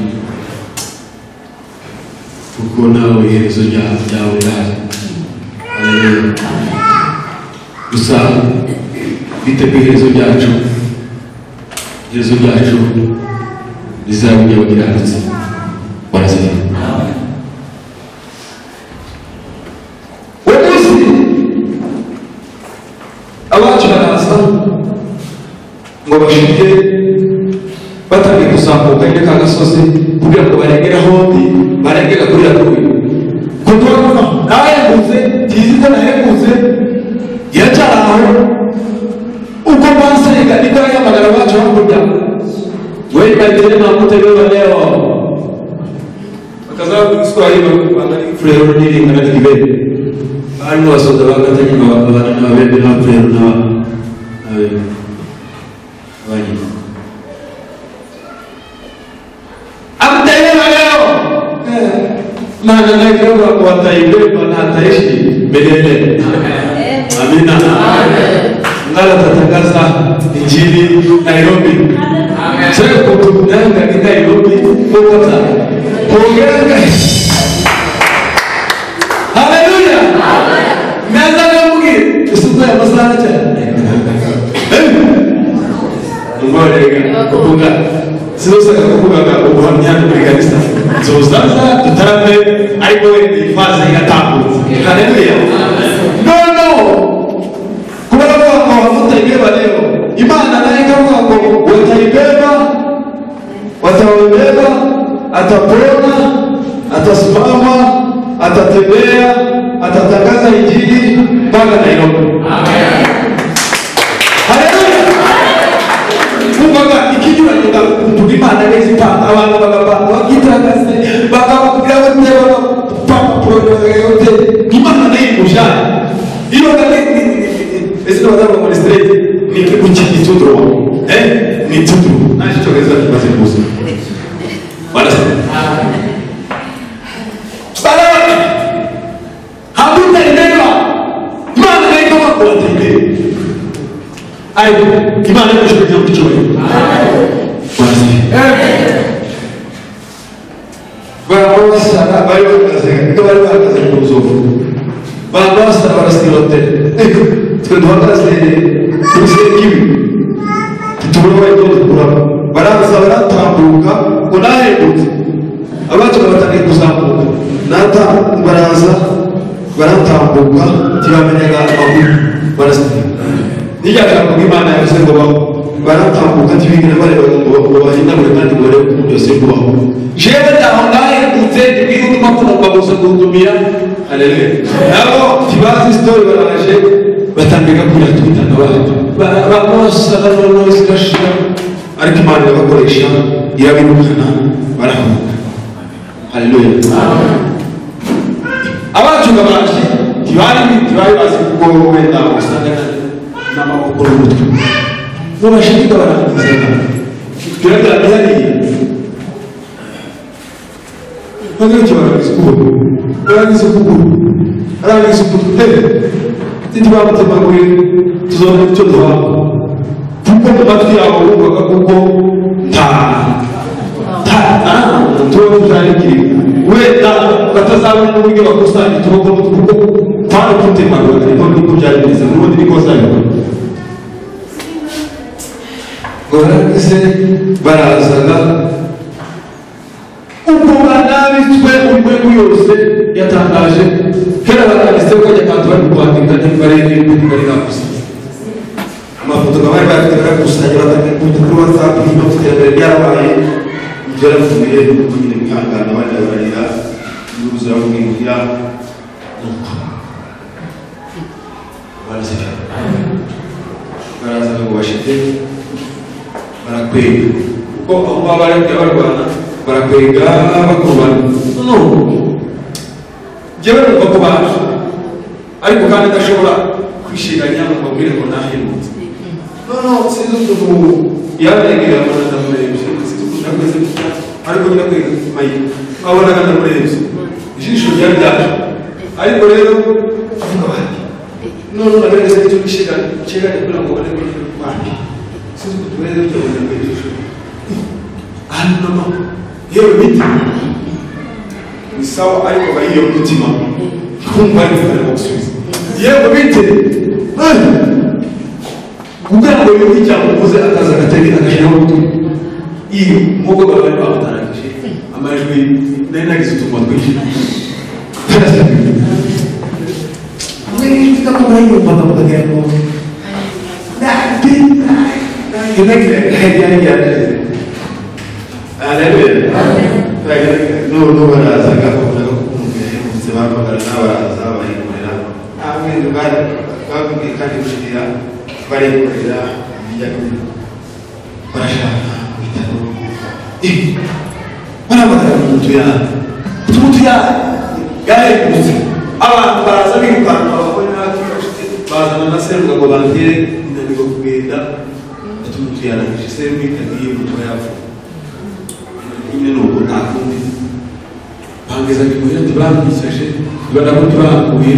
kuko nawe iherezo ryawe rihari. Haleluya. Gusa bite ku iherezo ryacu, iherezo ryacu rizaba iry'abakiranutsi. Bwana asifiwe.
Uwo munsi abacu baraza ngo bashike batangiye kuzamuka nyine ka gasozi kugira ngo barengere ahondi barengera kuri raduwe kuko nahengutse tizi ko nahengutse iracyari aho uko basenga niko yahamagara abacu hakurya
Wewe tena mutebeba leo
bakazavuga Igiswahili bakavanga
n'Ifurero n'iringana n'Ikibembe barimo basoza bakatanye bakabana n'Ababembe n'Abafurero n'Abanyinya.
Amtebeba leo
Maana yake wataibeba na ataishi milele. Amina. Ngala tatangaza Injili Nairobi. Sasa kutunanga ni Nairobi kokota.
Pongera. Haleluya. Meza ngamubwira
Usiku ya masaha cyane. Ngorega kuvuga sinusaka kuvuga ubuhamya muri kanisa. Tuzaza tutarame ariko we ifaze iratambutse. Haleluya.
No no. Kubera ko hamutaibeba leo. Imana naye ikavuga ngo wataibeba, wataibeba, atapona, atasimama, atatembea, atatangaza Injili mpaka Nairobi. Amen. Haleluya. Kumvaga ikinyuranye kutuga Imana neza ipanga abantu bagapanga bakitangaze bakababwira bate bagapanga yote Imana nayo imujyane iyo ese n'abadamu muri straight ni kuki tout droit ni tout droit nta cyongereza kimaze kuza barasa barabona hamutaibeba Imana nayo ikavuga ngo wataibeba ariko Imana ikoresheje igihugu cy'ubuntu. Barabasara bari bahagaze bari bahagaze ku nzovu barabasara barasirote twe duhagaze kuri sekibi tubona ibyo dukura baraza baratambuka ngo nahembutse abacu batangiye kuzamuka nata baraza baratambuka ntibamenyaga amakuru barasirote nirya jambo Imana yavuze ngo baratambuka ntibigera barebaga ngo bahindagure kandi ngo barebe ukuntu byose kubaho. Jewe ndaho nahembutse ntibwiye undi gusa guhugumira. Haleluya. Nabo ntibazi story baraje batambika kuri twitanga bacu babosa barose gashira ariko Imana irabakoresha irabirukana barahuka. Haleluya. Abacu baje ntibari bazi kuko wenda usanga n'amaboko n'umutwe ngo bashirika barangiza biragaragara hariya barangiza ukuboko barangiza ukuguru barangiza ugutwi titi bamutemaguye tuzabona icyo duhabwa kuko mu matwi yawe wumvaga kuko nta tuba tutarigiriwe wenda batazabona n'uburyo bakusanya utuboko kuko kwari kutemagura ariko niko byari bimeze n'ubundi niko bazabikora. Ngo barangize barazaga ubwo banabitswe urwego yose yatangaje kera baranditse ko ajya kantu bari kwandika ntibari bari nakusa
amafoto bari bafite barakusanya batangira kuri WhatsApp no iterambere ryarabaye byaravuye nuko nyine kwihangana abandi bararira n'ubuzima bw'ingira baraza ngo bashite barakwega kuko aho baba bari barwana barakwega bakurwana no njyewe numva ko baje ariko kandi ndashobora kwishinganya ngo mbabwire ngo nahemutse no sinzi ukuntu yabegera mbona ndamurebye sinzi ukuntu nakweze gutya ariko nyine kwega mayi wabonaga ndamurebye ijisho ryari ryaje ariko rero avuga bati none nagerageza icyo kwishinganya nshinganye kugira ngo ubone ko wapi sinzi ukuntu rero ibyo mbona ijisho hano no yewe biti ni sawa ariko bayiyo mutima kumva ari kugira gusubiza yewe bite kugira ngo yumve icyo uvuze akaza agatege agashyiraho ugutwi iyo nk'uko bari bamutarangije amajwi nari nagize utunwa twinshi
noneho barazaga bavuga ko umuntu yahemutse bahamagara n'abaraza bayikorera babwiye kandi gushirira barikorera barashaka bitaro barahamagara umuntu umuntu yahemutse abantu baraza birukanka abagore n'abakiri bazana na seruga ngo bantere inanirwa kugenda umuntu yarangije seruga ikagiye umuntu yapfuye nyine ni uko nta kundi bangeza imuhira ntibamwicaje nabo ntibahakuye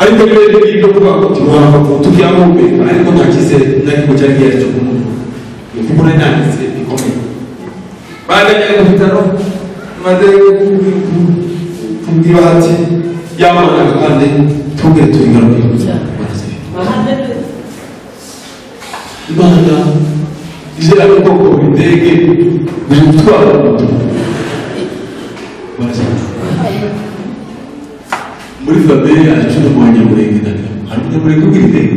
ariko rero ibyo kuvuga ngo ntiwava ku tubyahumeka ariko nta cyizere na kimwe cyari gihari cyo kumuntu kuko nari nanditse bikomeye baganye mu bitaro maze kubwira ati yamanaga kandi tubwire tubigaruke Imana izera ubwoko bw'indege buje gutwara umuntu muri famille yacu no mu banyamurenge hari umunyamurenge ugira indege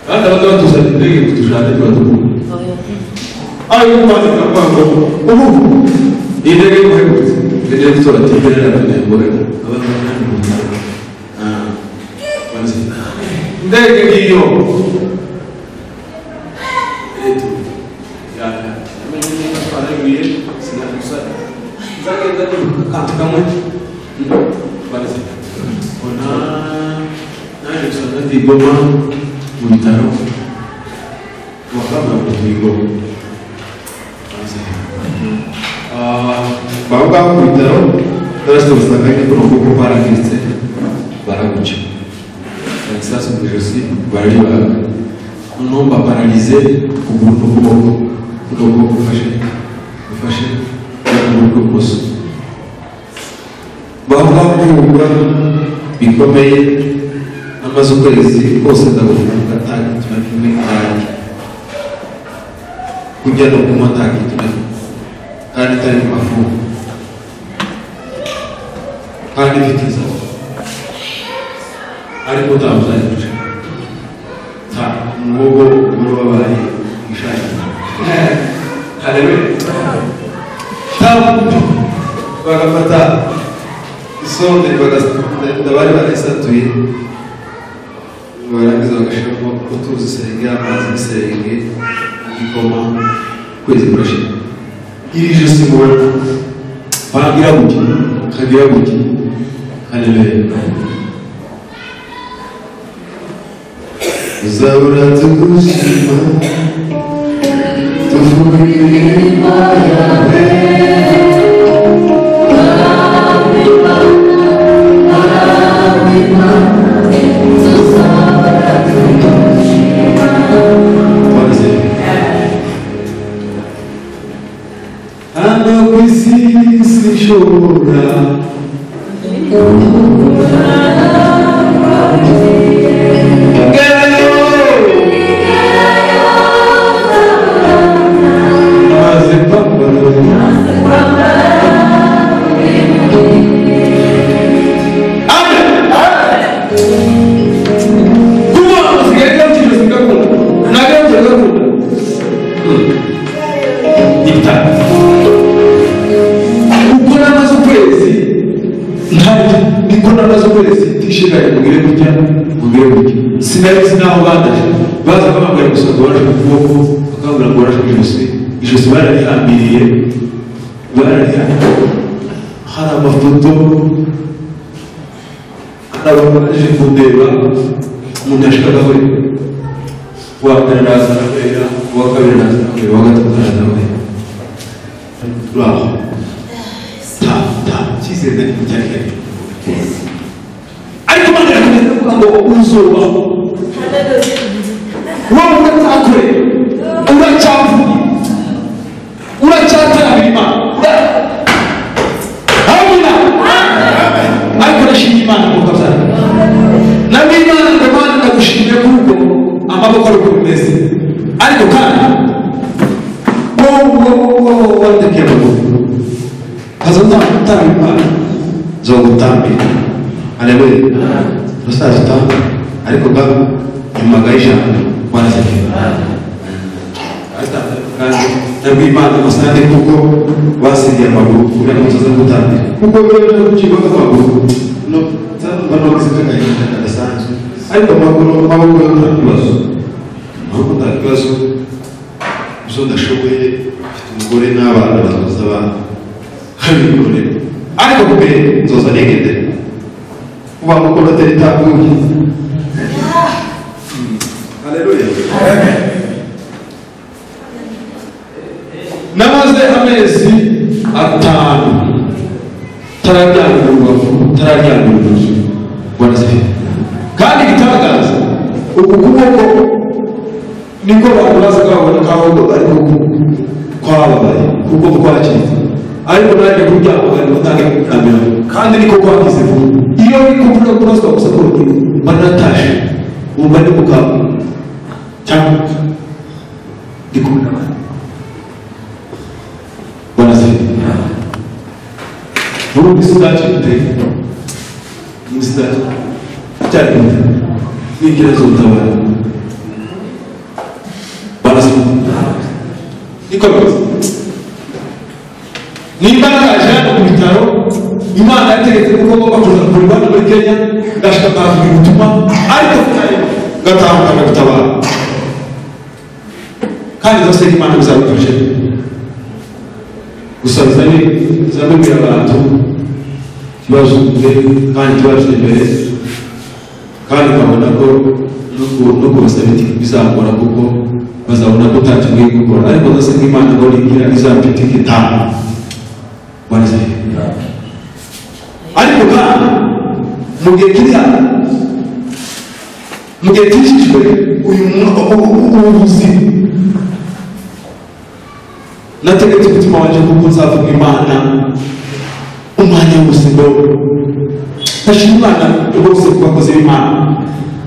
kandi abaza batuzana indege kutujana ntibadukunda ariko kwandika kuvuga ngo ubu iyi ndege y'umuhebutse indege yo gutora tibere n'abanyamurenge indege ngiyo Goma mu bitaro wakaba mu Goma baba mu bitaro barashobora gusanga ko ukuboko kwarangiritse baraguca isasu mu ijosi bararibaga noneho mbapararize ukuguru n'ukuboko ukuboko gufashe gufashe n'ukuguru kw'ibumoso bavuga ko bikomeye amaze ukwezi kose ndagufunga nta kintu na kimwe ntarya kurya no kunywa nta kintu na kimwe kandi itari mu mafungo kandi mfite inzara ariko ntabwo uzayica nta umuhogo umwe wabaye ishaje haleluya bagafata isombe bari barayisatuye barangiza bagashyiramo utuzi serenge amazi y'isenge igikoma ukwezi kurashira iri josi mubona bagira gutya kagira gutya haleluya
Uzahora tugushima tuvuga imirimo yawe
Hano ku isi sinshobora maze kwambara. Amen. Kuba usigaye ukijosi gakunda nagarutse gakunda ibitaro uko namaze ukwezi ntabwo niko namaze ukwezi tishimira mugire gutya mugire gutya sinari nzi n'aho bandaje baza bambaye gusa ngo barashe ku kuboko bakambwira ngo barashe ku ijosi ijosi bararihambiriye bararihambiriye hari amafoto hari abantu baje kundeba umuntu yashakaga we uwa mbere araza arahera uwa kabiri araza arahera uwa gatatu araza arahera turi aho ta cyizere nari cyari cyari ariko Imana irakomeza kuvuga ngo uzubaho wowe uracyakorera uracyavuga uracyatarabira Imana amina ariko ndashimira Imana kuko byari nabwo Imana ndabana ndagushimiye kuko amaboko ari uko bimeze ariko kandi wowe wandekeye amaguru haza utanga Imana zogutambira haleluya rusaza utanga ariko ga nyuma y'ijambo warasekera kandi nabwo Imana amasande kuko basigiye amaguru kugira ngo tuze gutambira kuko iyo uje gucibwa amaguru no bano kagahinda kadasanzwe ariko amaguru amaboko yo nta kibazo amaboko nta kibazo ibyo ndashoboye mfite umugore n'abana bazoza babikorera ariko mbere nzoza nigendera kuba muko batari taguye. Haleluya. Namaze amezi 5 tararyamira urubavu tararyamira urubavu Bwana asifiwe. Kandi igitangaza uku kuboko niko abantu bazaga babona kaho ariko kwababaye kuko kwacitse ariko naje kuryama bari gutangira kuramira kandi niko kwakize vuba iyo niko kuraswa gusa ko mba natashe umva ndi mugabo cyangwa ndi kumwe n'abandi. Bwana asifiwe. Burundi sinzacitse sinzacitse cyari nigira zotabara. Bwana asifiwe. Niko bimeze. Nimba naraje hano ku bitaro Imana yategetse ko ngomba kuza kuvurwa hano muri Kenya ngashika nkavuga ubutumwa ariko ngatahuka gutabara kandi zose Imana bizabifashe gusa bizabibwira abantu tubazumve kandi tubashe imbere kandi nkabona ko no kubasaba itike bizakora kuko bazabona ko ntacyo ngiye gukora ariko zose nk'Imana ngo nigira izampa itike 5. Bwana asifiwe. Ariko kandi mu gihe kiri hano mu gihe kijijwe uyu ubuzima nategetse umutima wanjye kuko nzavuga Imana umwanya wose ngo ndashima Imana rwose ku bakozi b'Imana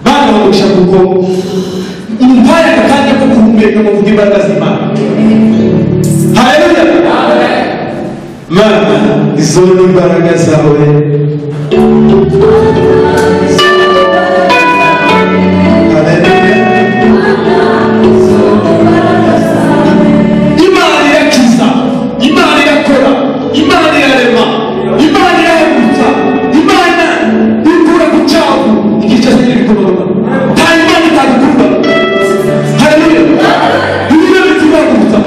bana bamugisha kuko umpaye akanya ko guhumeka ngo mvuge imbaraga z'Imana. Haleluya. Mana izo ni imbaraga zawe Haleluya. Imana irakiza, Imana irakora, Imana irarema, Imana irahagurutsa, Imana ikura ku cyago igihe cyose kiri kumanuka. Nta Imana itagukunda. Haleluya. Ibyo bitibagurutsa.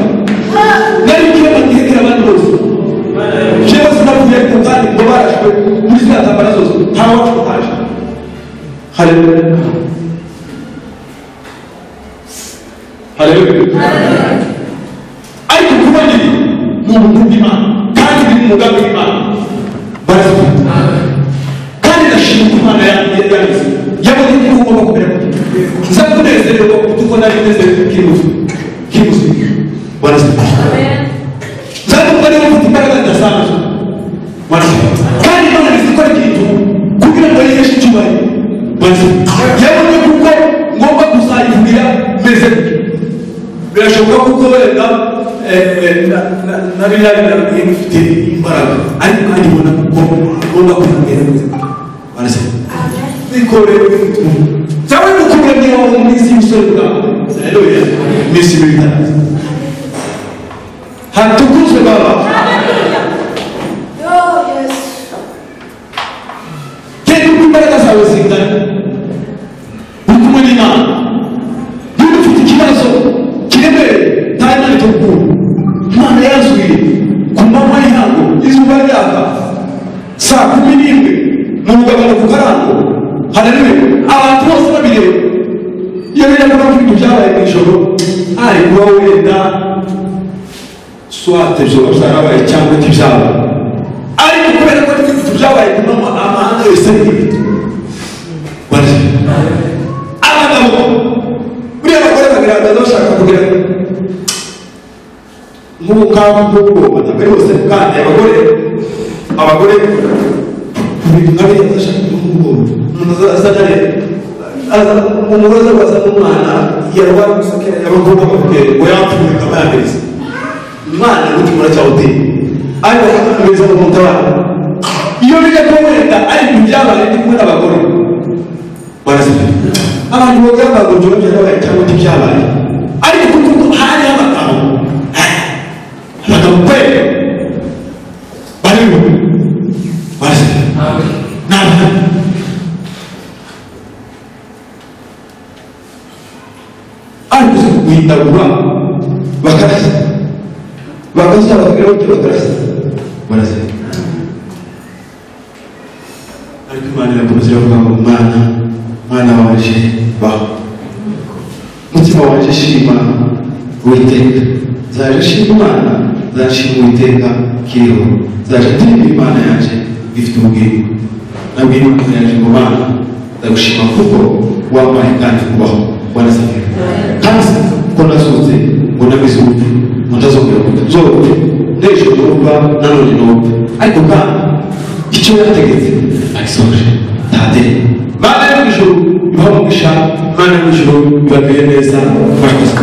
Nari ngiye bagihekera abandi bose. Jewe sinavuye ku kandi ngo barashwe muri ziriya ntambara zose nta wacu utaje. Haleluya. Haleluya. Ariko kuba ibi ni ubuntu bw'Imana kandi biri mu mugambi w'Imana. Barafite. Kandi ndashima ko Imana yabizi. Yabonye ko ugomba kumera gutya. Nza kunezererwa kuko nari nezerewe kiri muzima. Kiri muzima. Bwana asifiwe. Nza kumva niba mfite bidasanzwe. Kandi Imana izikora ikintu kugira ngo yiheshe icyubahiro. Yabonye kuko ngomba kuzayivugira meze gutya. Birashoboka kuko wenda nari nabibwiye mfite imbaraga, ariko kandi ibona kuko ngomba kuyivugira meze gutya. Niko rero bifite umuntu cyangwa gukubwira niba mu minsi y'ubusore bwawe. Haleluya. Iminsi ibiri itandatu. Hatukuzwe Baba. Genda uko imbaraga zawe zingana, uri kumwe n'Imana. Niba ufite ikibazo kiremereye, nta Imana itagukura. Imana yazuye ku manywa y'ihangu, izuba ryaka saa 11 mu rugabano ku Karango. Haleluya. Abantu bose babireba. Iyo bijya kuba ibintu byabaye mu ijoro, ari kuba wenda swate byoba byarabaye cyangwa ntibyabaye, ariko kubera ko ibintu byabaye ku manywa, amahanga yose ari ibintu. Abagabo buriya abagore bagaragaza bashaka kugira nk'ubu ngabo nk'ubwoba, ntabwo ari bose kandi abagore ibintu nka biriya bashaka nk'ubwoba. Umuntu azajya umugore aza n'umwana yarwara gusa abagomba bakubwira ngo yapfuye akaba yameze umwana n'umutima uracyawuteye, ariko akameza mu mutabara. Iyo bijya kuba wenda ari ibintu byabaye ndi kumwe n'abagore baraseka. Abantu bagamba ngo ibyo byarabaye cyangwa ntibyabaye, ariko kuko hari abagabo kwe barimo baraseka. N'abagabo ariko guhindagura bakarasa bakashyira bakagira bati bakarasa baraseka. Ariko Imana irakomeza iravuga ngo mwana wanje baho, mutima wanje shima Uwiteka, nzaje shima Imana, nzashima Uwiteka kiriho, nzaje ndirimba Imana yanje ifite ubugingo. Nabwiye Imana yanje ngo Mana ndagushima kuko wampaye kandi kubaho. Wanasafiri kandi ko nazutse ngo nabize urupfu ngo ntazongera gupfa, nzopfe n'ejo ndumva nanone nopfe, ariko kandi icyo yategetse agisoje ntateye. Mana yo mu ijuru ibahe umugisha, Mana yo mu ijuru ibagirire neza. Murakoze.